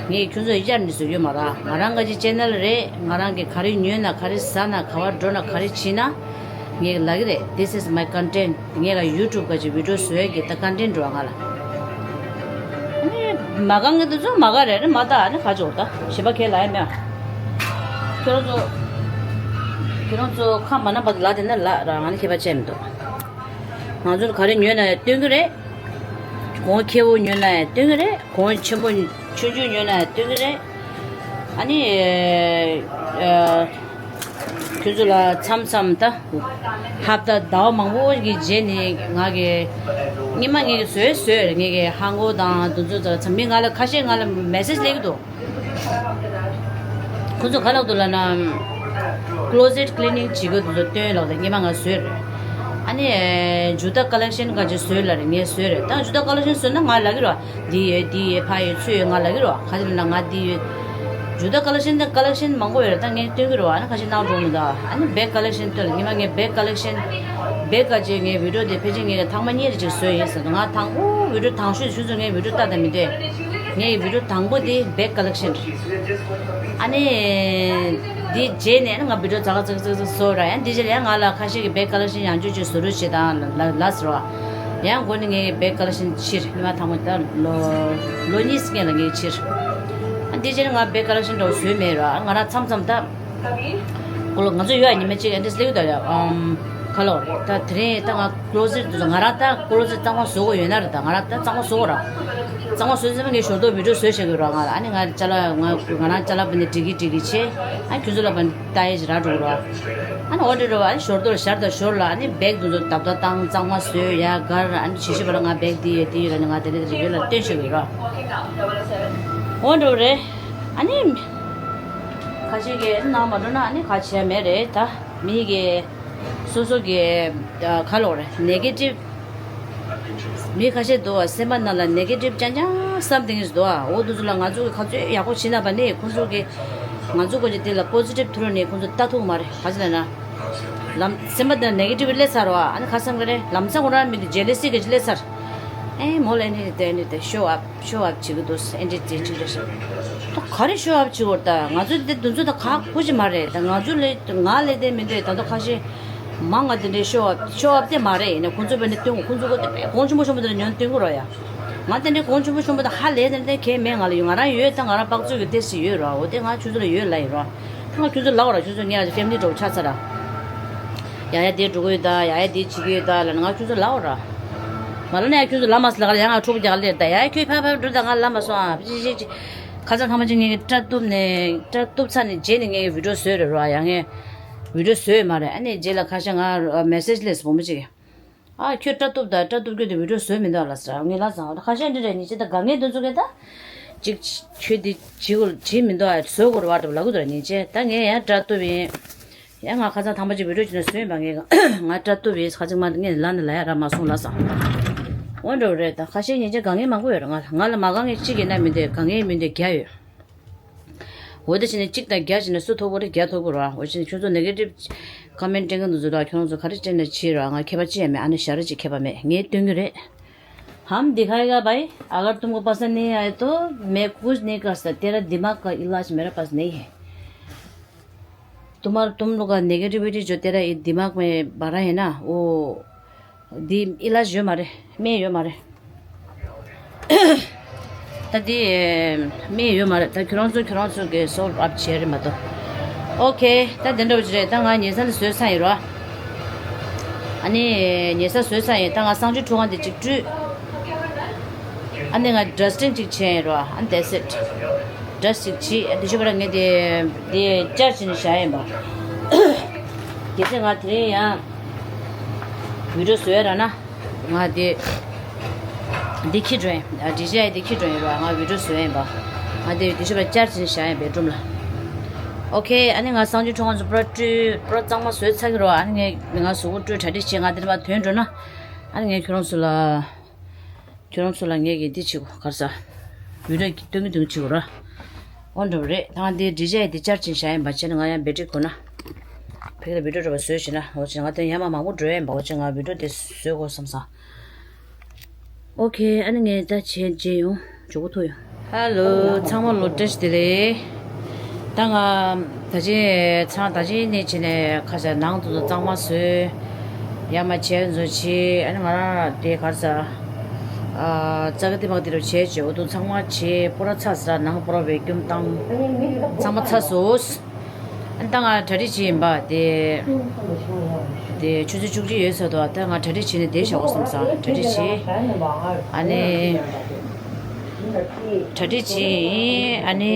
བ། ངས་ཁྱོད་ཚོ་གཡར་ནས་བཟོ་རྒྱུ་མ་རེད། ང་རང་ག་ཅི་ཅེ་ནལ་རེད། ང་རང་གི་ག་རེ་ཉོས་ན་ག་རེ་ཟ་ན་ག་བར་འགྲོ་ན་ག་རེ་བྱེད་ན་ངས་ལབ་ཀྱི་རེད། This is my content. ངས་ལ་ཡུ་ཊུབ་ག་ཅི་བི་ཌིའོ་བཟོ་ཡས་ཀྱི་ད་ཀོན་ཊེན་འགྲོ་བ་ང་ལ། ཨ་ནི་མ་གང་གི་དུས་ཚོད་མ་ག་རེ་རེད་མ་ད་ཨ་ནི་ག་ཅི་འོ་ད་ཞེ་པོ་ཁས་ལ་ཡ་མེད། ཁྱོད་རང་ཚོ་ཁྱོད་རང་ཚོ་ཁ་མ་ན་པ་ལ་དེ་ན་ལ་ར་ང་ནི་ཁྱད་པར་ཆེ་མི་འདུག་ང་ཚོར་ག་རེ་ཉོས་ན་ཡང་སྟོན་གྱི་རེད། གོང་ཁེ་པོ་ཉོས་ན་ཡང་སྟོན་གྱི་རེད། གོང་ཆེན་པོ་ཆུང་ཆུང་ཉོས་ན་ཡང་སྟོན་གྱི་རེད། ཨ་ནི་ཨ་ཁྱོད་ཚོ་ལ་མཚམས་མཚམས་ད་ཧབ་ད་ཟླ་བ་མང་པོ་གི་རྗེས་ནས་ང་གི་སྔོན་མ་ངས་ཀྱི་བཟོས་བཟོས་ངས་ཀྱི་ཧང་གོ་དང་དུ་ཚོད་ཙམ་མི་ང་ལ་ཁ་ཤས་ང་ལ་མེ་སེ་ཇི་སླེབས་ཀྱི་འདུག་ཁོ་ཚོ་ག་ལབ་འདུག་ལབ་ན། ཀློ་ཟེཊ་ཀི་ལི་ནིང་བྱེད་དགོས་འདུག་སྟོན་ལབ་དེ་སྔོན་མ་ང་བཟོས་རེད། ཨ་ནི་ཇུ་ཏ་ཀ་ལེག་ཤན་ག་ཅིག་བཟོས་ལབ་རེད་ངས་བཟོས་རེད། ད་ཇུ་ཏ་ཀ་ལེག་ཤན་བཟོས་ན་ང་ལབ་ཀྱི་རེད་བ། འདི་ཡོད་འདི་ཡོད་ཕ་ཡོད་ཚུ་ཡོད་ང་ལབ་ཀྱི་རེད་བ། ག་ཅི་ལབ་ན་ང་འདི་ཡོད། ཇུ་ཏ་ཀ་ལེག་ཤན་དང་ཀ་ལེག་ཤན་མང་པོ་ཡོད་རེད། ད་ངས་སྟོན་གྱི་རེད་བ། ཨ་ནི་ཁ་ཤས་སྣང་འགྲོ་མི་འདུག་ཨ་ནི་བེག་ཀ་ལེག་ཤན་སྟོན་ལ་སྔོན་མ་ངས་བེག་ཀ་ལེག་ཤན་བེག་ག་ཅིག་ངའི་བི་ཌིའོ་དེ་ཕལ་ཆེར་ངས་ཐེངས་མ་གཉིས་རེ་ཅིག་བཟོས་ཡིན་ཟེར་འདུག་ང་དང་པོ་བི་ཌིའོ་དང་ཤོས་ཆུ་ཚོད་ངའི་བི་ཌིའོ་ལྟ་དང་མི་ལྟོས། ངའི་བི་ཌིའོ་དང་པོ་དེ་བེག་ཀ་ལེག་ཤན་རེད། ཨ་ནི། འདི་རྗེས་ནས་ང་བི་ཌིའོ་ཙག་ཙིག་ཙིག་ཙིག་བཟོ་ར་ཡང་འདི་རྗེས་ལ་ཡང་ང་ལ་ཁ་ཤས་ཀྱི་བེག་ཀ་ལེག་ཤན་ཡང་བསྐྱར་ཅིག་བཟོ་རོགས་བྱེད་དང་ལ་ལ་ཟེར་བ། ཡང་མགོ་ནས་ངས་བེག་ཀ་ལེག་ཤན་ཕྱིར་སྔོན་མ་དང་པོ་ད་ལོ་ལོ་གཉིས་སྔོན་ལ་ངས་ཕྱིར། ཨ་འདི་རྗེས་ལ་ང་བེག་ཀ་ལེག་ཤན་འདྲ་བོ་བཟོས་མེད་ར་ང་རང་མཚམས་མཚམས་ད། ཀོ་ལོ་ང་ཚོ་ཡོད་ཉི་མ་གཅིག་ཨེ་འདྲས་ལེགས་དང་ཡ་ཨམ་ཁ་ལོ་རེད། ད་དེ་རིང་ད་ང་ཀློ་ཟེར་དུ་ང་རང་ད་ཀློ་ཟེར་གཙང་མ་བཟོ་གོ་ཡོད་ན་རེད། ད་ང་རང་ད་གཙང་མ་བཟོ་གོ་ར་གཙང་མ་བཟོ་ཟེར་ན་ངས་ཞོར་དུ་བི་ཌིའོ་བཟོས་བཞག་གི་ར་ང་ལ་ཨ་ནི་ང་ཅ་ལག་ང་ང་རང་ཅ་ལག་བ་ནི་འགྲིག་གི་འགྲིག་གི་ཆེ་ཨ་ཁྱོད་ཚོ་ལ་བ་ནི་ལྟ་ཡས་ཅིག་ར་འགྲོ་གི་ར་ཨ་ནི་འོ་འདྲ་ར་བ་ཨ་ནི་ཞོར་དུ་ལ་ཞར་དང་ཞོར་ལ་ཨ་ནི་བེག་དུ་ཚོ་ཏབ་ཏབ་བཏང་གཙང་མ་བཟོས་ཡ་གར་ཨ་ནི་ཞི་ཞི་བ་ལ་ང་བེག་འདི་ཡོད་འདི་ཡོད་ལ་ནི་ང་དེ་འདྲ་དེ་འདྲ་ཡོད་ལ་སྟོན་བཞག་གི་ར་འོ་འདྲ་རེད་ཨ་ནི། ཁ་ཤས་ཀྱིས་ནང་མ་འགྲོ་ན་ཨ་ནི་ག་བྱས་མེད་རེད་ད། མི་གི་སོ་སོ་གི་ཨ་ག་ལོག་རེད་ནེ་གེ་ཊིབ། མི་ཁ་ཤས་འདུག་བ་སེམས་པ་ནང་ལ་ནེ་གེ་ཊིབ་རྐྱང་རྐྱང་བསམ་དེ་ངེས་འདུག་བ། འོ་དུ་ཚོ་ལ་ང་ཚོ་གི་ཁ་ཚོད་ཡག་པོ་བྱེད་ན་བ་ནི་ཁོང་ཚོ་གི་ང་ཚོ་གོ་ཅི་དེ་ལ་པོ་ཛི་ཊིབ་ཐུ་རུ་ནི་ཁོང་ཚོ་ལྟ་ཐུབ་མ་རེད། ག་ཅི་ལ་ན་ལམ་སེམས་པ་དེ་ནེ་གེ་ཊིབ་སླེབས་ཚར་བ་ཨ་ནི་ཁ་སང་གི་རེད་ལམ་སང་ཁོ་རང་མི་འདུག་ཇེ་ལི་སི་གི་སླེབས་ཚར། ཨེ་མོ་ལ་ཨེ་ནི་དེ་ཨེ་ནི་དེ་ཤོ་ཨབ་ཤོ་ཨབ་བྱེད་གི་འདུག་ཨེ་འདྲི་དེ་ཅིག་རེད་ཤག་ད་ག་རེ་ཤོ་ཨབ་བྱེད་དགོས་ད་ང་ཚོ་དེ་དུ་ཚོད་ད་ག་གོ་ཅི་མ་རེད་ད་ང་ཚོ་ལས་ང་ལས་དེ་མི་འདུག་ད་དུ་ཁ་ཤས་མ་ང་དེ་འདྲའི་ཤོ་ཨབ་ཤོ་ཨབ་དེ་མ་རེད་ཡིན་ན་ཁོང་ཚོ་བས་ནི་སྟོན་གོ་ཁོང་ཚོ་གོ་དེ་བས་གོང་ཆེན་པོ་ཆེན་པོ་དེ་ལ་ཉོན་སྟོན་གོ་རོགས་ཡ། ང་དེ་འདྲའི་གོང་ཆེན་པོ་ཆེན་པོ་ད་ཧ་ལས་དེ་འདྲའི་གལ་མེད་ང་ལ་ཡོད་ང་རང་ཡོད་ད་ང་རང་པག་ཚོད་ཀྱི་ཏེ་སི་ཡོད་རོགས་འོ་དེ་ང་ཆུ་ཚོད་ལ་ཡོད་ལ་ཡིན་རོགས། ང་ཁྱོད་ཚོ་ལབ་ར་ཁྱོད་ཚོ་ངས་ཨ་ཅེ་ཕེ་མི་ལི་འགྲོ་ཆགས་ཚར་ར། ཡ་ཡ་དེ་འགྲོ་གི་ཡོད་ད་ཡ་ཡ་དེ་བྱེད་ཀྱི་ཡོད་ད་ལབ་ན་ང་ཁྱོད་ཚོ་ལབ་ར། མ་ལབ་ན་ཡ་ཁྱོད་ཚོ་ལབ་མ་སོང་ལབ་ག་ཡ་ང་ཕྲུ་གུ་རྒྱག་ལེར་ད་ཡ་ཡ་ཁྱོད་ཕ་ཕ་འགྲོ་ད་ང་ལབ་མ་སོང་ཨ་ཅི་ཅི་ཅི། ཁ་སང་ཐ་མ་ཅི་ངས་སྐྲ་གཏུབ་ནས་སྐྲ་གཏུབ་ཚར་ནས་རྗེས་ནས་ངས་བི་ཌིའོ་བཟོས་རེད་ར་ཡ་ངས། བི་ཌིའོ་བཟོས་མ་རེད་ཨ་ནི་རྗེས་ལ་ཁ་ཤས་ང་མེ་སེ་ཇི་སླེབས་སོང་བུ་མོ་གཅིག་གིས། ཨ་ཁྱོད་སྐྲ་གཏུབ་དང་སྐྲ་གཏུབ་རྒྱུ་དེ་བི་ཌིའོ་བཟོས་མི་འདུག་ལ་ཟེར་ངས་ལབ་ཙང་ཁ་ཤས་འདི་རེད་ཉིན་ཅི་ད་དགའ་ངེས་དུ་ཚོ་གས་ད། ཅིག་ཁྱོད་འདི་བྱེད་དགོས་བྱེད་མི་འདུག་ཨ་བཟོ་དགོས་རེད་བ་ལབ་གི་འདུག་ཉིན་ཅི་ད་ངས་ཡང་སྐྲ་གཏུབ་ཡིན། ཡང་ང་ཁ་སང་ཐང་པ་ཅིག་བི་ཌིའོ་བྱས་ནས་བཟོས་ཡིན་པ་ངས་ང་སྐྲ་གཏུབ་ཡིན་ཁ་ཅིག་མ་ངས་ལབ་ནས་ལབ་ཡ་རག་མ་སོང་ལབ་ཙང་། འོ་འདྲ་བོ་རེད་ད་ཁ་ཤས་ཉིན་ཅི་དགའ་ངེས་མང་པོ་ཡོད་རེད་ང་ང་ལ་མ་དགའ་ངེས་གཅིག་ཡིན་ན་མི་འདུག་དགའ་ངེས་མི་འདུག་བརྒྱ་ཡོད། འོ་དེ་བྱས་ནས་གཅིག་དང་བརྒྱ་བྱས་ནས་སུ་ཐོབ་པོ་རེད་བརྒྱ་ཐོབ་པོ་རེད་བ། འོ་བྱས་ནས་ཁྱོད་ཚོ་ནེ་གེ་ཊིབ་ཀོ་མེན་སྤྲད་མཁན་དེ་ཚོ་ལ་ཁྱོད་ཚོ་ག་རེ་སྤྲད་ནས་བྱེད་རོགས་ང་ཁྱད་པར་ཅི་ཡང་མེད་ཨ་ནི་ཞར་ཅིག་ཁྱད་པར་མེད་ངས་སྟོན་གྱི་རེད། हम दिखाएगा भाई। अगर तुमको पसंद नहीं आए तो मैं कुछ नहीं कर सकता। तेरा दिमाग का इलाज मेरे पास नहीं है। तुम्हारा तुम लोग का नेगेटिविटी जो तेरा ये दिमाग में भरा है ना वो འདི་ཨི་ལཱཇ་ཡོད་མ་རེད། སྨན་ཡོད་མ་རེད། ད་འདི་སྨན་ཡོད་མ་རེད། ད་ཁྱོད་རང་ཚོ་ཁྱོད་རང་ཚོ་གི་སོལ་ཨབ་བྱས་རེད་མ་གཏོགས། ཨོ་ཁེ། ད་དེ་འདྲ་བོ་ཅིག་རེད། ད་ང་ཉལ་ས་ལ་བཟོས་ཚར་ཡིན་རོ། ཨ་ནི་ཉལ་ས་བཟོས་ཚར་ཡིན། ད་ང་གསང་སྤྱོད་ཁྲུས་ཁང་དེ་ཅིག་བཀྲུས། ཨ་ནི་ང་ཌ་སི་ཊིང་ཅིག་བྱས་ཡིན་རོ། ཨ་ནི་that's it། བྲེས་ཅིག་བྱས། དེ་ཞུ་བ་ར་ངས་དེ་དེ་བཅར་བྱས་ནས་བཞག་ཡིན་པ། གལ་སྲིད་ང་དེ་རིང་ཡང་བི་ཌིའོ་བཟོས་ར་ན་ང་དེ་འདི་ཁྱེར་འགྲོ་ཡིན། ཌི་ཇེ་ཨའི་འདི་ཁྱེར་འགྲོ་ཡིན་ར་ང་བི་ཌིའོ་བཟོས་ཡིན་པ། ང་དེ་དེ་ཞུ་བ་བཅར་བྱས་ནས་བཞག་ཡིན་བེད་རུམ་ལ། ཨོ་ཁེ། ཨ་ནི་ང་གསང་སྤྱོད་ཁྲུས་ཁང་ཚོ་པུ་ར་བཀྲུས་པུ་ར་གཙང་མ་བཟོས་ཚར་གི་རོ། ཨ་ནི་ངས་ང་གཟུགས་པོ་བཀྲུས་གྲ་སྒྲིག་བྱས་ང་དེ་ནས་མར་ཐོན་འགྲོ་ན། ཨ་ནི་ངས་ཁྱོད་རང་ཚོ་ལ། ཁྱོད་རང་ཚོ་ལ་ངས་ཀྱི་འདི་བྱེད་དགོས་ག་རེ་ཟ། བི་ཌིའོ་སྟོན་གི་སྟོན་གི་བྱེད་དགོས་ར། འོ་འདྲ་བོ་རེད། ད་ང་འདི་འདྲི་བྱ་ཡི་འདི་བཅར་ཅིང་བཞག་ཡིན་པ་བྱས་ན་ང་ཡང་བེ་ཊི་རི་དགོས་ན། ཕ་གི་ལ་བི་ཌིའོ་འདྲ་བ་བཟོས་བྱས་ན་འོ་བྱས་ང་དེ་ཡར་མར་མང་པོ་འགྲོ་ཡ་ཡིན་པ་འོ་བྱས་ང་བི་ཌིའོ་དེ་བཟོས་དགོས་བསམ་སོང་། ཨོ་ཁེ། ཨ་ནི་ངས་ད་བྱས་རྗེས་ཡོང་། མགྱོགས་པོ་ཐུག་ཡོང་། ཧ་ལོ། ཚང་མ་ལོ་བཀྲ་ཤིས་བདེ་ལེགས། ད་ང་ད་ཅི་ཚང་ད་ཅི་ནས་བྱས་ནས་ཁ་ཤས་ནང་དུ་གཙང་མ་བཟོས། ཡར་མར་བྱས་བཟོ་བྱས། ཨ་ནི་ང་རང་དེ་གར་ས་ཨ་རྩ་ཀ་དེ་མ་དེ་རུ་བྱས་བྱས་འོ་དུ་ཚང་མ་བྱས། སྤོ་ར་ཚ་ས་ནང་སྤོ་ར་བའི་སྐྱོམ་བཏང་། ཚང་མ་ཚ་སོང་། ཨ་ནི་ད་ང་གྲ་སྒྲིག་བྱེད་ཡིན་པ་དེ། དེ་ཆུ་ཚོད་བཅུ་གཅིག་ཡོལ་ཚར་འདུག་ད་ང་གྲ་སྒྲིག་བྱས་ནས་བསྡད་བཞག་དགོས་བསམ་སོང་། གྲ་སྒྲིག་བྱས། ཨ་ནི་གྲ་སྒྲིག་བྱས། ཨ་ནི་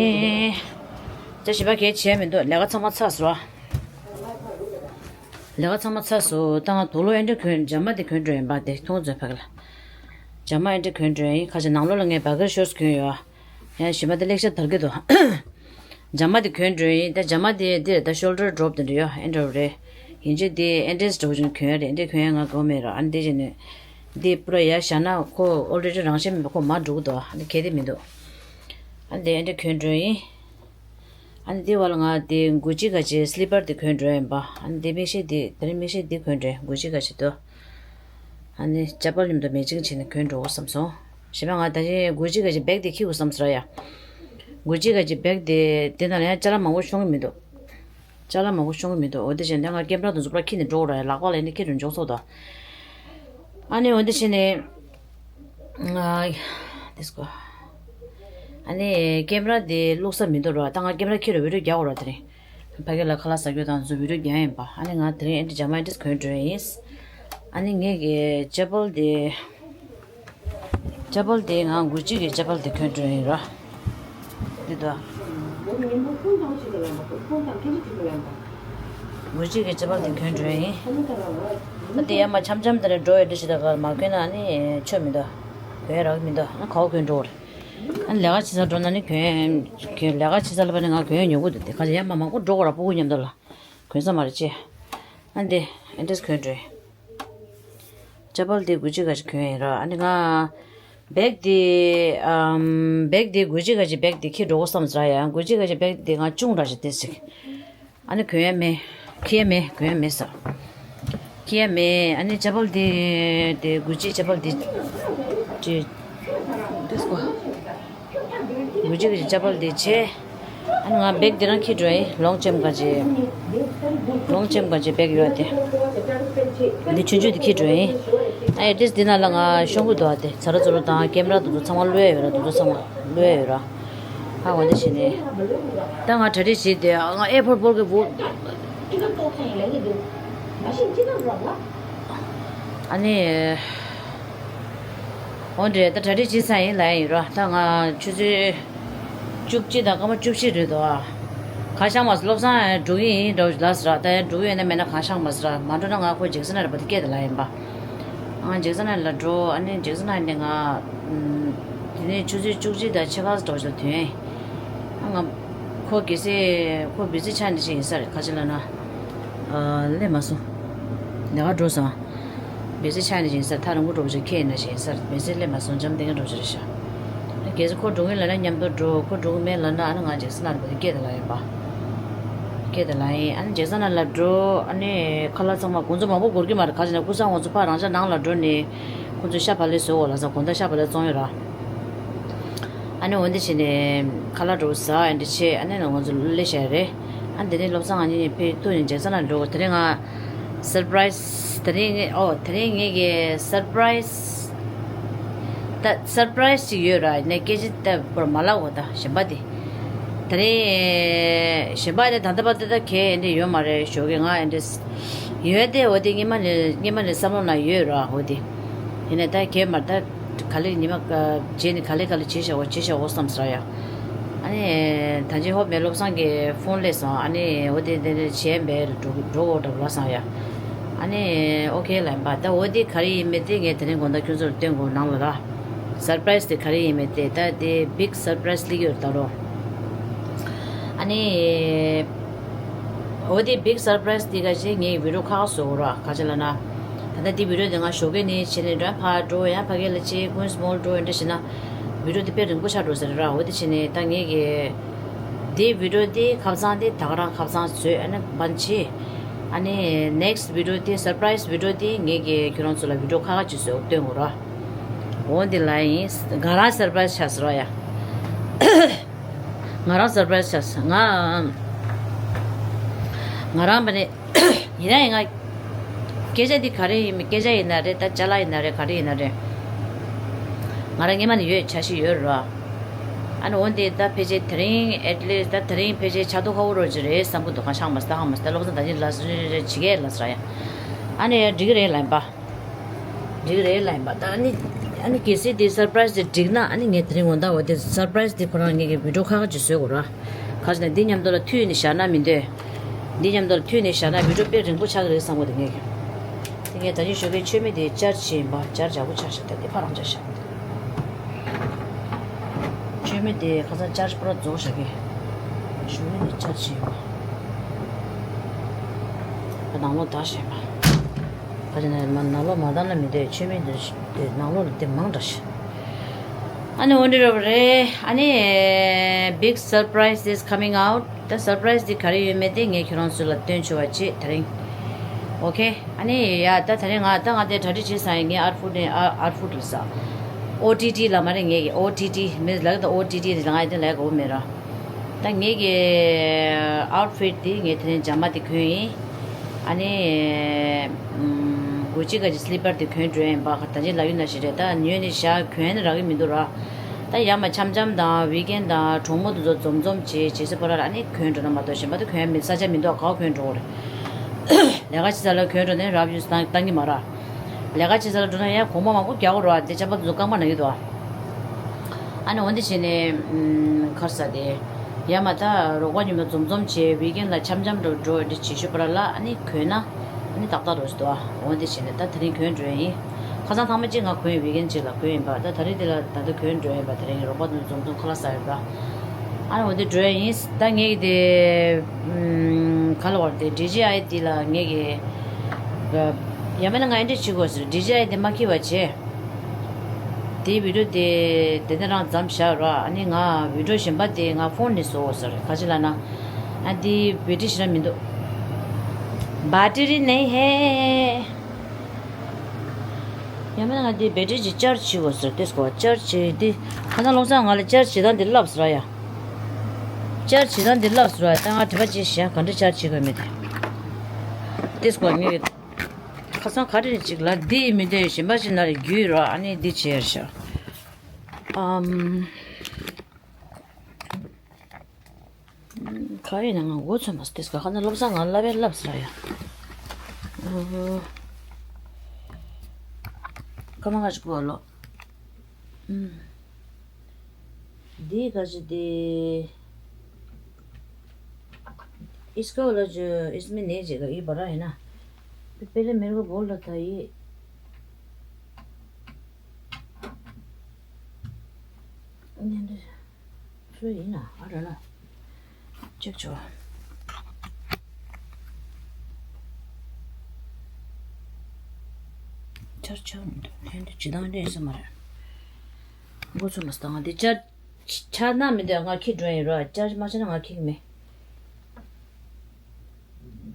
ད་ཞིམ་པ་གས་བྱས་མི་འདུག་ལས་ཀ་ཚང་མ་ཚར་སོང་། ལས་ཀ་ཚང་མ་ཚར་སོང་། ད་ང་དུག་ལོག་ཨེ་འདྲ་གོན། ཇ་མ་དེ་གོན་འགྲོ་ཡིན་པ། དེ་མཐོང་ཚོད་ཕ་གི་ལ། ཇ་མ་ཨེ་འདྲ་གོན་འགྲོ་ཡིན། ཁ་ཆེ་ནང་ལོགས་ལ་ངས་བ་གར་ཤོར་གོན་ཡོད། ཡང་ཞིམ་པ་དེ་ལེགས་ཤ་དར་གི་འདུག་ཇ་མ་དེ་གོན་འགྲོ་ཡིན། ད་ཇ་མ་དེ་འདིར་ད་ཤོལ་ཌར་ཌོབ་དེ་འདྲ་ཡོད། ཨེ་འདྲ་རེད། ཡིན་གཅིག་དེ་ཨེ་འདྲས་འགྲོ་བཞིན་གོན་ཡ་རེད། ཨེ་འདྲས་གོན་ཡ་ང་དགའ་མེད་ར། ཨ་འདི་བྱས་ནས་འདི་པུ་ར་ཡར་བཞག་ན་ཁོ་ཨོལ་རེ་ཌི་རང་བཞིན་མེད་པ་ཁོ་མར་འགྲོ་གི་འདུག་ཨ་འདི་གལ་ཏེ་མི་འདུག་ཨ་འདི་ཨེ་འདྲས་གོན་འགྲོ་ཡིན། ཨ་འདི་བ་ལ་ང་དེ་གུ་ཅི་ག་ཅི་སི་ལི་པར་དེ་གོན་འགྲོ་ཡིན་པ། ཨ་འདི་མིག་ཤེལ་དེ་དེ་རིང་མིག་ཤེལ་དེ་གོན་འགྲོ་ཡིན། གུ་ཅི་ག་ཅི་དོ། ཨ་ནི་ཅ་པལ་མཉམ་དུ་མེ་ཅིང་བྱས་ནས་གོན་འགྲོ་བསམ་སོང་། ཞེས་པ་ང་ད་ཅི་གུ་ཅི་ག་ཅི་བེག་དེ་འཁྱེར་དགོས་བསམ་ཟེར་ཡ། གུ་ཅི་ག་ཅི་བེག་དེ་དེ་ནང་ལ་ཡང་ཅ་ལག་མང་པོ་ཤོང་གི་མི་འདུག་ཅ་ལག་མང་པོ་ཤོང་གི་མི་འདུག་འོ་དེ་བྱས་ནས་ང་ཀེམ་ར་དེ་ཚོ་པུ་ར་འཁྱེར་ནས་འགྲོ་དགོས་ར། ལག་པ་ལ་ཡིན་ན་འཁྱེར་དུ་འཇོག་ཚོགས་དོ། ཨ་ནི་འོ་དེ་བྱས་ནས། ཨ། དེ་སྐོར། ཨ་ནི་ཀེམ་ར་དེ་བླུགས་ས་མི་འདུག་ར། ད་ང་ཀེམ་ར་འཁྱེར་ར་བི་ཌིའོ་རྒྱག་དགོས་ར་དེ་རིང་། ཕ་གི་ལ་ཁ་ལག་ཟ་རྒྱུ་དང་ཚོ་བི་ཌིའོ་རྒྱག་ཡིན་པ། ཨ་ནི་ང་དེ་རིང་ཨེ་འདྲ་ཇ་མ་ཨེ་འདྲས་གོན་འགྲོ་ཡིན། ཨ་ནི་ངས་ཀྱི་ཅ་པལ་དེ། ཅ་པལ་དེ་ང་གུ་ཅི་གི་ཅ་པལ་དེ་གོན་འགྲོ་ཡིན་ར། འདི་དོ། གུ་ཅི་གི་ཅ་པལ་དེ་གོན་འགྲོ་ཡིན། ད་དེ་ཡར་མར་འཆམ་འཆམ་དེ་ནས་འགྲོ་ཡོད་འདྲ་ཞིག་ད་གར་མ་གོན་ན་ཨ་ནི་ཆོ་མི་འདུག་གོན་རག་མི་འདུག་ཨ་ཁའོ་གོན་འགྲོ་རེད། ཨ་ལས་ཀ་བྱེད་ས་འགྲོ་ན་ནི་གོན། གོན་ལས་ཀ་བྱེད་ས་ལ་བ་ནི་ང་གོན་ཡོང་གི་འདུག་དེ་ག་ཅི་ཡར་མར་མང་པོ་འགྲོ་དགོས་ར། སྤུ་གུ་མཉམ་དུ་ལ་གོན་ས་མ་རེད་ཅེ། ཨ་འདི་ཨེ་འདྲས་གོན་འགྲོ་ཡིན། ཅ་པལ་དེ་གུ་ཅི་ག་ཅི་གོན་ཡིན་ར། ཨ་ནི་ང་བེག་དེ་ཨམ་བེག་དེ་གུ་ཅི་ག་ཅི་བེག་དེ་འཁྱེར་འགྲོ་དགོས་བསམ་ཟེར་ཡ། གུ་ཅི་ག་ཅི་བེག་དེ་ང་ཆུང་དྲགས་ཤིག་དེ་ཅིག་ཨ་ནི་གོན་ཡ་མེད། འཁྱེར་ཡ་མེད། གོན་ཡ་མེད་ས། འཁྱེར་ཡ་མེད། ཨ་ནི་ཅ་པལ་དེ་དེ་གུ་ཅི་ཅ་པལ་དེ་ཅི་དེ་སྐོ། གུ་ཅི་གི་ཅ་པལ་དེ་ཆེ། ཨ་ནི་ང་བེག་དེ་རང་འཁྱེར་འགྲོ་ཡིན། ལོང་ཅེམ་ག་ཅི། ལོང་ཅེམ་ག་ཅི་བེག་ཡོད་དེ། འདི་ཆུང་ཆུང་དེ་འཁྱེར་འགྲོ་ཡིན། ཨ་ཨེ་ཌི་རེ་སི་འདི་ནང་ལ་ང་ཤོང་གི་འདུག་ཨ། དེ་ཚ་ར་ཚུ་ར་དང་ཀེམ་ར་དེ་ཚོ་ཚང་མ་བླུགས་ཡ་ཡོད་ར། དེ་ཚོ་ཚང་མ་བླུགས་ཡ་ཡོད་ར། ཧ་འོ་འདི་བྱས་ནས། ད་ང་གྲ་སྒྲིག་བྱས་ཏེ་ང་ཨེ་ཕོར་པོར་གི་བུ། ཨ་ནི། འོ་འདྲས་ད་གྲ་སྒྲིག་བྱེད་ས་ཡིན་ལ་ཡིན་ར། ད་ང་ཆུ་ཚོད་བཅུ་གཅིག་དང་སྐར་མ་བཅུ་བཞི་རེད་དོ། གང་ཤང་མ་སོང་། བློ་བཟང་འགྲོ་གི་ཡིན་འགྲོ་ལ་ཟེར་ར། ད་ཡང་འགྲོ་གི་ཡོད་ན་མེད་ན་གང་ཤང་མ་ཟེར་ར། མ་འགྲོ་ན་ང་ཁོ་ཇེག་སན་ལ་བ་དེ་སྐད་དེ་ལ་ཡིན་པ། ང་ཇེག་སན་ལ་འགྲོ། ཨ་ནི་ཇེག་སན་ལ་ནས་ང་དེ་ནས་ཆུ་ཚོད་བཅུ་གཅིག་དང་ཕྱེད་ཀ་འགྲོ་ཞིག་ཐོན། ང་ཁོ་གལ་སྲིད་ཁོ་བི་ཟི་ཆགས་ནས་ཞིག་ཡིན་ས་རེད། ག་ཅི་ལབ་ན། ཨ་སླེབས་མ་སོང་། ལས་ཀ་འགྲོ་སོང་། བི་ཟི་ཆགས་ནས་ཞིག་ཡིན་ས་རེད། ཐག་རིང་པོ་འགྲོ་བ་ཞིག་ཁྱེད་ཡིན་ན་ཞིག་ཡིན་ས་རེད། བི་ཟི་སླེབས་མ་སོང་། འཇམ་ཐིང་ཐིང་འགྲོ་ཞིག་རེད་ཤག་གལ་སྲིད་ཁོ་འགྲོ་གི་ལབ་ན་མཉམ་དུ་འགྲོ། ཁོ་འགྲོ་གི་མེད་ལབ་ན་ཨ་ནི་ང་ཇེག་སན་ལ་བ་དེ་སྐད་དེ་ལ་ཡིན་པ། སྐད་དེ་ལ་ཡིན། ཨ་ནི་ཇེག་སན་ལ་འགྲོ། ཨ་ནི་ཁ་ལག་ཚང་མ་ཁོང་ཚོ་མང་པོ་འགོར་གི་མ་རེད། ག་ཅི་ན་ཀུ་སང་ཁོང་ཚོ་ཕར་རང་ཅག་ནང་ལ་འགྲོ་ནས་ཁོང་ཚོ་ཤ་བག་ལེབ་བཟོ་འོ་ལ་ས་དགོང་དག་ཤ་བག་ལེབ་བཙོང་ཡོད་ར། ཨ་ནི་འོ་འདི་བྱས་ནས་ཁ་ལག་འགྲོ་ཟ་ཨེ་འདྲ་བྱས། ཨ་ནི་ང་ཚོ་སླེབས་བཞག་རེད། ཨ་འདི་ནས་བློ་བཟང་ང་གཉིས་ཕེབས་ཐུག་ནས་ཇེག་སན་ལ་འགྲོ། དེ་རིང་ང་སར་པ་རའི་སི། དེ་རིང་ངས་ཨོ་དེ་རིང་ངས་ཀྱི་སར་པ་རའི་སི། ད་སར་པ་རའི་སི་ཅིག་ཡོད་ར། ནས་སྐད་ཆ་ད་བོར་མ་ལབ་འོ། ད་གཞན་པ་དེ། དེ་རིང་གཞན་པ་དེ་ད་ལྟ་བར་དུ་ད་གས་ཨེ་འདྲ་ཡོད་མ་རེད། ཞོགས་ཀས་ང་ཨེ་འདྲ་ཡོད་དེ། འོ་དེ་སྔོན་མ་ནས་སྔོན་མ་ནས་བསམ་བློ་ན་ཡོད་ར། འོ་དེ་ཡིན་ནས་ད་གས་མ་ད་ག་ལེ་ཉི་མ་བྱས་ནས་ག་ལེ་ག་ལེ་བྱས་བཞག་འོ་བྱས་བཞག་འོ་བསམ་ཟེར་ཡ། ཨ་ནི་ད་ཅི་ཧོབ་མེ་བློ་བཟང་གི་ཕོན་སླེབས་སོང་། ཨ་ནི་འོ་དེ་དེ་འདྲ་བྱས་མེད་འགྲོ་འགྲོ་འོ་འདྲ་ལབ་སོང་ཡ། ཨ་ནི་ཨོ་ཁེ་ལབ་པ། ད་འོ་དེ་ག་རེ་ཡིན་མིན་དེ་ངས་དེ་རིང་དགོང་དག་ཁྱོད་ཚོར་སྟོན་དགོས་ནང་ལ་ར། སར་པ་རའི་སི་དེ་ག་རེ་ཡིན་མིན་དེ་ད་དེ་བིག་སར་པ་རའི་སི་སླེབས་ཡོད་ད་རོ། ཨ་ནི་འོ་དེ་བིག་སར་པ་རའི་སི་དེ་ག་ཅེ་ངས་བི་ཌིའོ་ཁ་ཁ་བཟོ་ར། ག་ཅི་ལབ་ན། ད་ལྟ་དེ་བི་ཌིའོ་དེ་ང་ཞོགས་ཀས་ནས་བྱས་ནས་འགྲོ་ཕར་འགྲོ་ཡང་ཕ་གི་ལ་ཅེ་ཀུན་སྨོལ་འགྲོ་འདྲ་བྱས་ན་བི་ཌིའོ་དེ་དཔེ་རིང་པོ་ཆགས་འགྲོ་ཟེར་ར། འོ་དེ་བྱས་ནས་ད་ངས་གི་དེ་བི་ཌིའོ་དེ་ཁ་སང་དེ་ད་ག་རང་ཁ་སང་བཟོས། ཨ་ནི་བན་ཆེ། ཨ་ནི་ནེག་སི་བི་ཌིའོ་དེ་སར་པ་རའི་སི་བི་ཌིའོ་དེ་ངས་གི་ཁྱོད་རང་ཚོ་ལ་བི་ཌིའོ་ཁ་ཁ་ཅིག་བཟོས་སྟོན་དགོས་ར། འོ་འདི་ལ་ཡིན། ང་རང་སར་པ་རའི་སི་ཆགས་སོང་ཡ། ང་རང་སར་པ་རའི་སི་ཆགས་སོང་། ང་ང་རང་བ་ནི་ཡིན་ན་ཡིན། ང་སྐད་ཆ་འདི་ག་རེ་ཡིན་མིན། སྐད་ཆ་ཡིན་ན་རེད། ད་ཅ་ལག་ཡིན་ན་རེད། ག་རེ་ཡིན་ན་རེད། ང་རང་སྔོན་མ་ནས་ཡོད། འཆར་གཞི་ཡོད་ར། ཨ་ནི་འོ་འདི་ད་ཕལ་ཆེར་དེ་རིང་at least ད་དེ་རིང་ཕལ་ཆེར་ཆར་གཏོགས་ཁ་པོ་རོ་ཅིག་རེད་བསམ་གི་འདུག་ཁ་ཤག་མ་སྟ་ཧང་མ་སྟ་སློབ་ཚན་ད་ཅི་ལ་ཟེར་རེ་རེ་བྱེད་ཀྱི་ལ་ཟེར་ཡ། ཨ་ནི་ཡ་འགྲིག་གི་རེད་ལ་ཡིན་པ། འགྲིག་རེད་ལ་ཡིན་པ། ད་ཨ་ནི་ཨ་ནི་གལ་སྲིད་དེ་སར་པ་རའི་སི་དེ་འགྲིག་ན། ཨ་ནི་ངས་དེ་རིང་དགོང་དག་བ་དེ་སར་པ་རའི་སི་དེ་ཁོ་རང་ངེད་ཀྱི་བི་ཌི་ཡོ་ཁག་ཁག་ཅིག་བཟོས་དགོས་ར། ག་ཟེར་ན་འདི་མཉམ་དུ་ལ་མཐུད་ནས་བཞག་ན་མི་འདོད། འདི་མཉམ་དུ་ལ་མཐུད་ནས་བཞག་ན་བི་ཌི་ཡོ་དཔེ་རིང་པོ་ཆགས་ཀྱི་རེད་བསམ་གི་འདུག་ངེད་ཀྱི། དེ་ངས་ད་ནི་ཞོགས་ཀའི་མཆོད་མེ་དེ་ཅར་ཇི་བྱས་ཡིན་པ། ཅར་ཇི་ཡག་པོ་ཆགས་ཤག་ད་དེ་ཕར་རང་ཅར་ཇི་བྱས། མཆོད་མེ་དེ་ཁ་སང་ཅར་ཇི་པུ་ར་རྫོགས་ཤག་གི། ཞོགས་ཀའི་དེ་ཅར་ཇི་བྱས་ཡིན་པ། ད་ནང་ལོགས་དག་བྱས་ཡིན་པ། ཁ་ཅིག་ན་མ་ནང་ལོགས་མ་དག་ན་མི་འདོད། མཆོད་མེ་འདི་འདི་ནང་ལོགས་ལ་དེ་མང་དྲགས་ཤག་ཨ་ནི་འོ་འདྲ་རེད་པ་རེད། ཨ་ནི་big surprise is coming out. ད་སར་པ་རའི་སི་འདི་ག་རེ་ཡོད་མེད་དེ་ངས་ཁྱོད་རང་ཚོ་ལ་སྟོན་ཆོག་པ་བྱེད་དེ་རིང་། ཨོ་ཁེ། ཨ་ནི་ཡ་ད་དེ་རིང་ང་ད་ང་དེ་གྲ་སྒྲིག་བྱེད་ས་ཡིན། ངའི་ཨར་ཕུད་ནས་ཨ་ཨར་ཕུད་ལ་ས། ཨོ་ཊི་ཊི་ལ་མ་རེད། ངས་ཀྱི་ཨོ་ཊི་ཊི་མི་ལ་གི་ད་ཨོ་ཊི་ཊི་རེད། ང་ཡི་དེ་ལ་གོ་མེད་ར། ད་ངེད་ཀྱི་ཨའུཊ་ཕིཊ་དེ་ངས་དེ་རིང་ཇ་མ་དེ་གོན་ཡིན། ཨ་ནི་གུ་ཅི་ག་ཅི་སི་ལི་པར་དེ་གོན་འགྲོ་ཡིན་པ། ད་ཅི་ལབ་ཡོད་ན་ཞིག་རེད། ད་ཉོས་ནས་བཞག་གོན་ནས་རག་གི་མི་འདུག་ར། ད་ཡ་མ་འཆམ་འཆམ་དང་ཝིག་ཨེན་དང་གྲོགས་མོ་དེ་ཚོ་འཛོམས་འཛོམས་བྱེད་བྱེད་སྲིད་པ་ར། ཨ་ནི་གོན་འགྲོ་ན་མ་གཏོགས་གཞན་པ་དེ་གོན་མི་ས་ཆ་མི་འདུག་ག་གོན་འགྲོ་གི་རེད། ལས་ཀ་བྱེད་ས་ལ་གོན་འགྲོ་ནས་རབ་ཡུས་བཏང་བཏང་གི་མ་ར། ལས་ཀ་བྱེད་ས་ལ་འགྲོ་ན་ཡང་གོང་མ་མང་པོ་རྒྱག་དགོས་རེད་བ། དེ་ཆབ་པ་དེ་ཚོ་རྐང་པ་ན་གི་འདུག་ཨ་ནི་འོ་འདི་བྱས་ནས་ཨམ་ག་རེ་ཟེར་དེ། ཡ་མ་ད་རོགས་པ་ཉི་མ་འཛོམས་འཛོམས་བྱས་ཝིག་ཨེན་ལ་འཆམ་འཆམ་འགྲོ་འགྲོ་འདི་བྱེད་ཤོད་པ་ར་ལ། ཨ་ནི་གོན་ན་ཨ་ནི་ཏག་ཏག་རེད་འདུག་འོ་འདི་བྱས་ནས་ད་དེ་རིང་གོན་འགྲོ་ཡིན། ཁ་སང་ཐེངས་མ་གཅིག་ང་གོན་ཡིན། ཝིག་ཨེན་གཅིག་ལ་གོན་ཡིན་པ། ད་ད་རེས་དེ་ལ་ད་ལྟ་གོན་འགྲོ་ཡིན་པ། དེ་རིང་རོགས་པ་དང་འཛོམས་འཛོམས་ཁ་ལག་ཟ་ཡོད་པ། ཨ་ནི་འོ་འདི་འགྲོ་ཡིན། ད་ངེད་ཀྱི་དེ་ཨམ་ག་ལ་བར་དེ་ཌི་ཇི་ཨའི་དེ་ལ་ངེད་ཀྱི་ཡང་མིན་ན་ང་ཨེ་འདྲ་བྱེད་དགོས་ཟེར། ཌི་ཇི་ཨའི་དེ་མ་འཁྱེར་བ་བྱས། དེའི་བི་ཌི་ཡོ་དེ་དེ་ནས་རང་མཚམས་བཞག་ར། ཨ་ནི་ང་བི་ཌི་ཡོ་གཞན་པ་དེ་ང་ཕོན་ནས་བཟོ་དགོས་ཟེར། ག་ཅི་ལབ་ན་ཨ་དེའི་བེ་ཊི་རི་ཞེ་དྲག་མི་འདུག་བེ་ཊི་རི་ནི་ཧེ། ཡང་མིན་ན་ང་དེའི་བེ་ཊི་རི་ཅིག་ཅར་ཇི་བྱེད་དགོས་ཟེར། དེ་སྐོར་ཅར་ཇི་དེ་ཁ་སང་བློ་བཟང་ང་ལ་ཅར་ཇི་སྟངས་དེ་བསླབས་ཟེར་ཡ། ཅར་ཇི་སྟངས་དེ་བསླབས་ཟེར་ཡ། ད་ང་དྲི་བ་ཅིག་བྱས། ག་འདྲ་ཅར་ཇི་དགོས་མེད་དེ། དེ་སྐོར་ངས་ཁ་སང་ག་རེ་ཅིག་ལ་འདི་མི་འདོད་གཞན་པ་ཞིག་ན་རེ་རྒྱུས་ར། ཨ་ནི་འདི་བྱས་ར་ཤག་ཨམ། ག་ཡིན་ན་ང་མགོ་ཚོས་མ་སོང་། དེ་སྐབས་ཁ་ན་བློ་བཟང་ང་ལབ་པས་ལབ་ཟེར་ཡ། ཨོ། ཁ་མ་ང་ཞིག་གོ་ལོ། ཨུམ། འདི་ག་ཅི་དེ། इसका वाला जो इसमें नहीं जाएगा, ये बड़ा है ना। फिर पहले मेरे को बोल रहा था ये। नहीं, नहीं। ཚོད་ཡིན་ན་ཨ་ར་ལ། ཅེག་བྱོས། ཆར་ཆར་མི་འདུག་ཧན་དུ་ཇི་ལྟར་འདྲེན་ས་མ་རེད། མགོ་ཚོས་མ་སོང་། ང་འདི་ཆར་ཆར་ན་མི་འདུག་ང་ཁྱེར་འགྲོ་ཡིན་རོགས། ཆར་མ་ཆར་ན་ང་ཁྱེར་གི་མེད།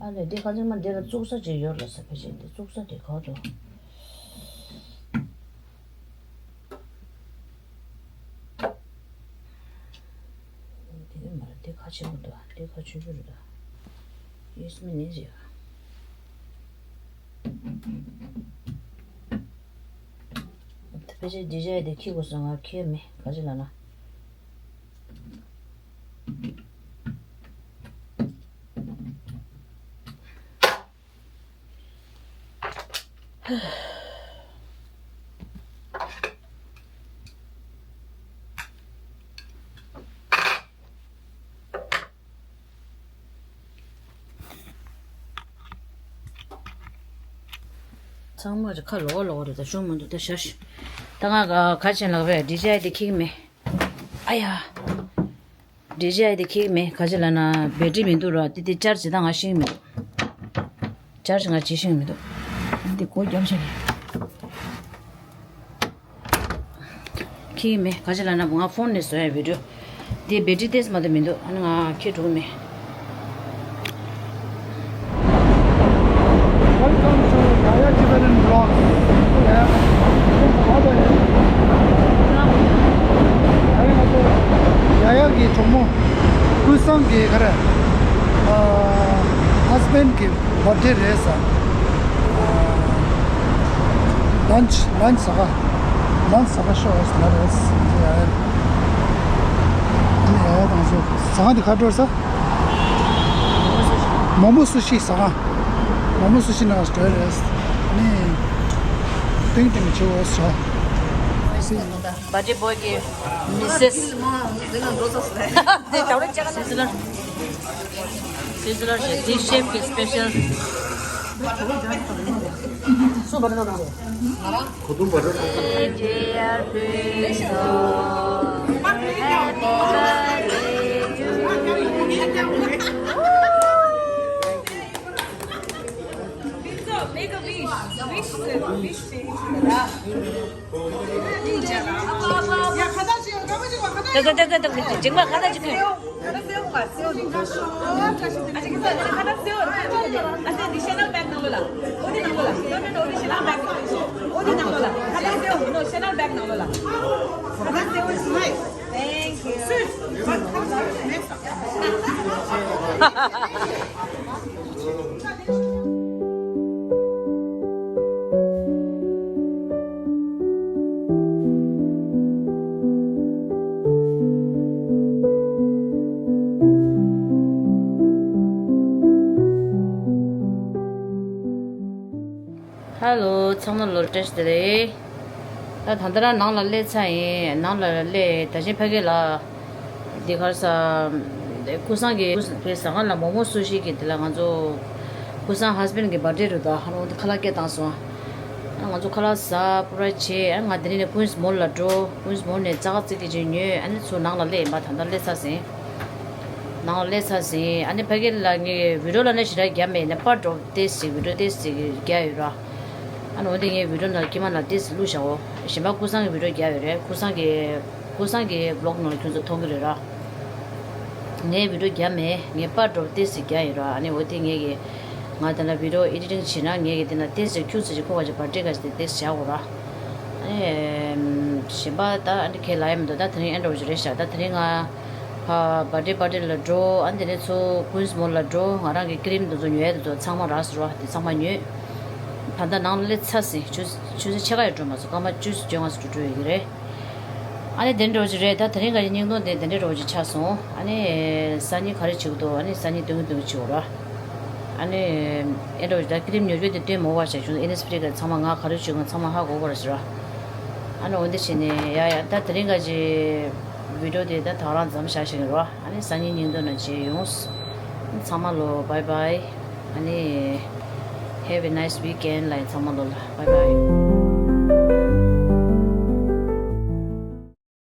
ཨ་ལས། འདི་ཁ་ཚིག་མ་འདི་ལ་བཙུགས་ས་ཅིག་ཡོད་ལ་ས། ཕལ་ཆེར་འདི་བཙུགས་ས་དེ་ག་འདུག་དེ་མ་རེད། འདི་ཁ་ཆེ་པོ་འདུག་འདི་ཁ་ཆེ་པོ་རེད་ད། ཡེས་མི་ནི་ཟེར། ཕལ་ཆེར་འདི་བྱས་ཏེ་ཁྱེར་དགོས་སོང་། ང་ཁྱེར་མེད། ག་ཅི་ལབ་ན། ཚང་མ་རེ་ཁ་ལོག་ལོག་རེད། ད་ཤོང་མི་འདུག་ད་ཞར་ཞུ། ད་ང་ག་ཆེན་ལགས་བས་འདི་བྱས་ཏེ་ཁྱེར་མེད། ཨ་ཡ། འདི་བྱས་ཏེ་ཁྱེར་མེད། ག་ཅི་ལབ་ན་བེ་ཊི་རི་མི་འདུག་ར། དེ་དེ་ཅར་ཇི་ད་ང་ཤེས་མི་འདུག་ཅར་ཇི་ང་ཅི་ཤེས་མི་འདུག་འདི་སྒོ་རྒྱབ་བྱས་ནས། ཁྱེར་མེད། ག་ཅི་ལབ་ན་ང་ཕོན་ནས་བཟོ་ཡ་བི་ཌི་ཡོ། དེ་བེ་ཊི་རི་ཏོག་ཙམ་མ་གཏོགས་མི་འདུག་ཨ་ནི་ང་ཁྱེར་འགྲོ་གི་མེད། Welcome to Naya Tibetan Vlogs. Yeah. ཀུན་བཟང་གི་ག་རེ། ཨ། ཧ་སི་བྷེན་གི་བར་ཐི་ཌེ་རེད་ས། ཨ། ལན་ཆི་ལན་ཆི་ཟ་ག་ལན་ཆི་ཟ་ག་ཤོག་ཟེར་ལབ་རེད་ས། ཨ་ནི་ཡ་ཡ་དང་སོ་ཟ་ག་འདི་ག་འགྲོ་ས། མོག་མོག་སུ་ཤི་ཟ་ག་མོག་མོག་སུ་ཤི་ནང་འགྲོ་རེད་ས། ཨ་ནི་ཏིང་ཏིང་བྱེད་འོ་ས། བར་ཐི་ཌེ་བོའི་གི་མི་སེ་སི། དེ་ད་རེས་ཅག་སི་ཟི་ལར། སི་ཟི་ལར་ཞེས་དེ་ཤེབ་ཀྱི་སི་པེ་ཤལ། Make a wish. Wish, wish. ད་ག་ད་ག་ད་ག་ཇིང་མ་ཁ་ད་ཅིག་ཁྱོད། ཁ་ད་སེའུ་ཁ་ད་སེའུ། ཨ་ཅིག་ཁ་ད་ཁ་ད་སེའུ། ཨ་ཅིག་ཁ་ད་ཤེ་ནལ་བེག་ནང་ལོགས་ལ། འོ་དེ་ནང་ལོགས་ལ། ཤེ་ནལ་བེག་ནང་ལོགས་ལ། ཁ་ད་སེའུ། ནོ། ཤེ་ནལ་བེག་ནང་ལོགས་ལ། ཁ་ད་སེའུ། Thank you. Hello, ཚང་མ་ལོ་བཀྲ་ཤིས་བདེ་ལེགས། ད་ད་ལྟ་རང་ནང་ལ་སླེབས་ཚར་ཡིན། ནང་ལ་སླེབས། ད་ཕྱིན་ཕ་གི་ལ་འདི་གར་ས། ཀུན་བཟང་གི་ཀུན་བཟང་གི་ཟ་ཁང་ལ་མོག་མོག་སུ་ཤི་གི་དེ་ལ་ང་ཚོ་ཀུན་བཟང་ཧ་སི་བྷེན་གི་བར་ཐི་ཌེ་རུ་ད་ཧ་ལོ་འདི་ཁ་ལག་སྐད་བཏང་སོང་། ཨ་ང་ཚོ་ཁ་ལག་ཟ་པུ་ར་བྱས། ཨ་ང་དེ་རིང་ནས་ཀུན་སི་མོལ་ལ་འགྲོ། ཀུན་སི་མོལ་ནས་ཙག་ཙིག་གི་ཅིག་ཉོས། ཨ་ནི་ཚུར་ནང་ལ་སླེབས་ཡིན་པ། ད་ལྟ་སླེབས་ཚར་ཟིན། ནང་ལ་སླེབས་ཚར་ཟིན། ཨ་ནི་ཕ་གི་ལ་ངས་བི་ཌིའོ་ལ་ནས་ཞེ་དྲག་རྒྱབ་མེད་ནས་པར་འདྲ་ཏོག་ཙམ་བི་ཌིའོ་ཏོག་ཙམ་རྒྱག་ཡོད་ར། ཨ་ནི་འོན་ཏེ་ངས་བི་ཌིའོ་ནང་དཀྱིལ་མ་ནང་ཏོག་ཙམ་བླུགས་བཞག་འོ། གཞན་པ་ཀུན་བཟང་གི་བི་ཌིའོ་རྒྱག་ཡོད་རེད། ཀུན་བཟང་གི་ཀུན་བཟང་གི་བི་ལོག་ནང་ལ་ཁྱོད་ཚོ་མཐོང་གི་རེད་ར། ངས་བི་ཌིའོ་རྒྱབ་མེད། ངས་པར་འདྲ་ཏོག་ཙམ་རྒྱག་ཡོད་ར། ཨ་ནི་འོ་དེ་ངས་གི་ང་དེ་ལ་བི་ཌིའོ་ཨེ་ཌི་ཊིང་བྱེད་ན་ངས་གི་དེ་ན་ཏོག་ཙམ་ཁྱུག་ཙམ་ཅིག་ཁོ་ག་ཅིག་བར་ཐི་ཌེ་ག་ཅིག་དེ་ཏོག་ཙམ་བཞག་འོ་ར། ཨ་ནི་གཞན་པ་ད་ཨ་ནི་ཁས་ལ་ཡ་མི་འདུག་ད་དེ་རིང་ཨེ་འདྲ་བོ་ཅིག་རེད་ཤག་ད་དེ་རིང་ང་ཧ་བར་ཐི་ཌེ་པར་ཏི་ལ་འགྲོ། ཨ་ནི་དེ་ནས་ཚུར་ཀུན་སི་མོལ་ལ་འགྲོ། ང་རང་གི་ཀི་རིམ་དེ་ཚོ་ཉོ་ཡ་དེ་ཚོ་ཚང་མ་རག་སོང་ར། དེ་ཚང་མ་ཉོས། ད་ལྟ་ནང་ལ་སླེབས་ཚར་ཟིན། ཆུ་ཆུ་ཚོད་ཕྱེད་ཀ་ཡང་འགྲོ་མ་སོང་། སྐར་མ་བཅུ་བཅོ་ལྔ་ཙམ་འགྲོ་འགྲོ་ཡོད་ཀྱི་རེད། ཨ་ནི་དེ་འདྲ་བོ་ཅིག་རེད། ད་དེ་རིང་ག་ཡི་བརྙན་ཐུང་དེ་དེ་འདྲ་བོ་ཅིག་ཆགས་སོང་། ཨ་ནི་སང་ཉིན་ག་རེ་བྱེད་ཀྱི་འདུག་ཨ་ནི་སང་ཉིན་སྟོན་གྱི་འདུག་བྱེད་འོ་ར། ཨ་ནི་ཨེ་འདྲ་བོ་ཅིག་ད་ཀི་རིམ་ཉོ་རྒྱུ་དེ་སྟོན་མ་དགོས་པ་བྱས་བྱུང་། ཨེ་ནི་སི་ཕི་རི་ཀ་ཚང་མ་ང་ག་རེ་བྱེད་དགོས་ཚང་མ་ཧ་གོ་གོ་ར་ཟེར་ར། ཨ་ནི་འོ་འདི་བྱས་ནས་ཡ་ཡ་ད་དེ་རིང་ག་ཅི་བི་ཌིའོ་དེ་ད་ད་ག་རང་མཚམས་བཞག་བཞག་གི་རོ། ཨ་ནི་སང་ཉིན་བརྙན་ཐུང་ནང་མཇལ་ཡོང་། ཚང་མ་ལོ་བའི་བའི། ཨ་ནི་Have a nice weekend ལ་ཡིན། ཚང་མ་ལོ་ལ་བའི་བའི།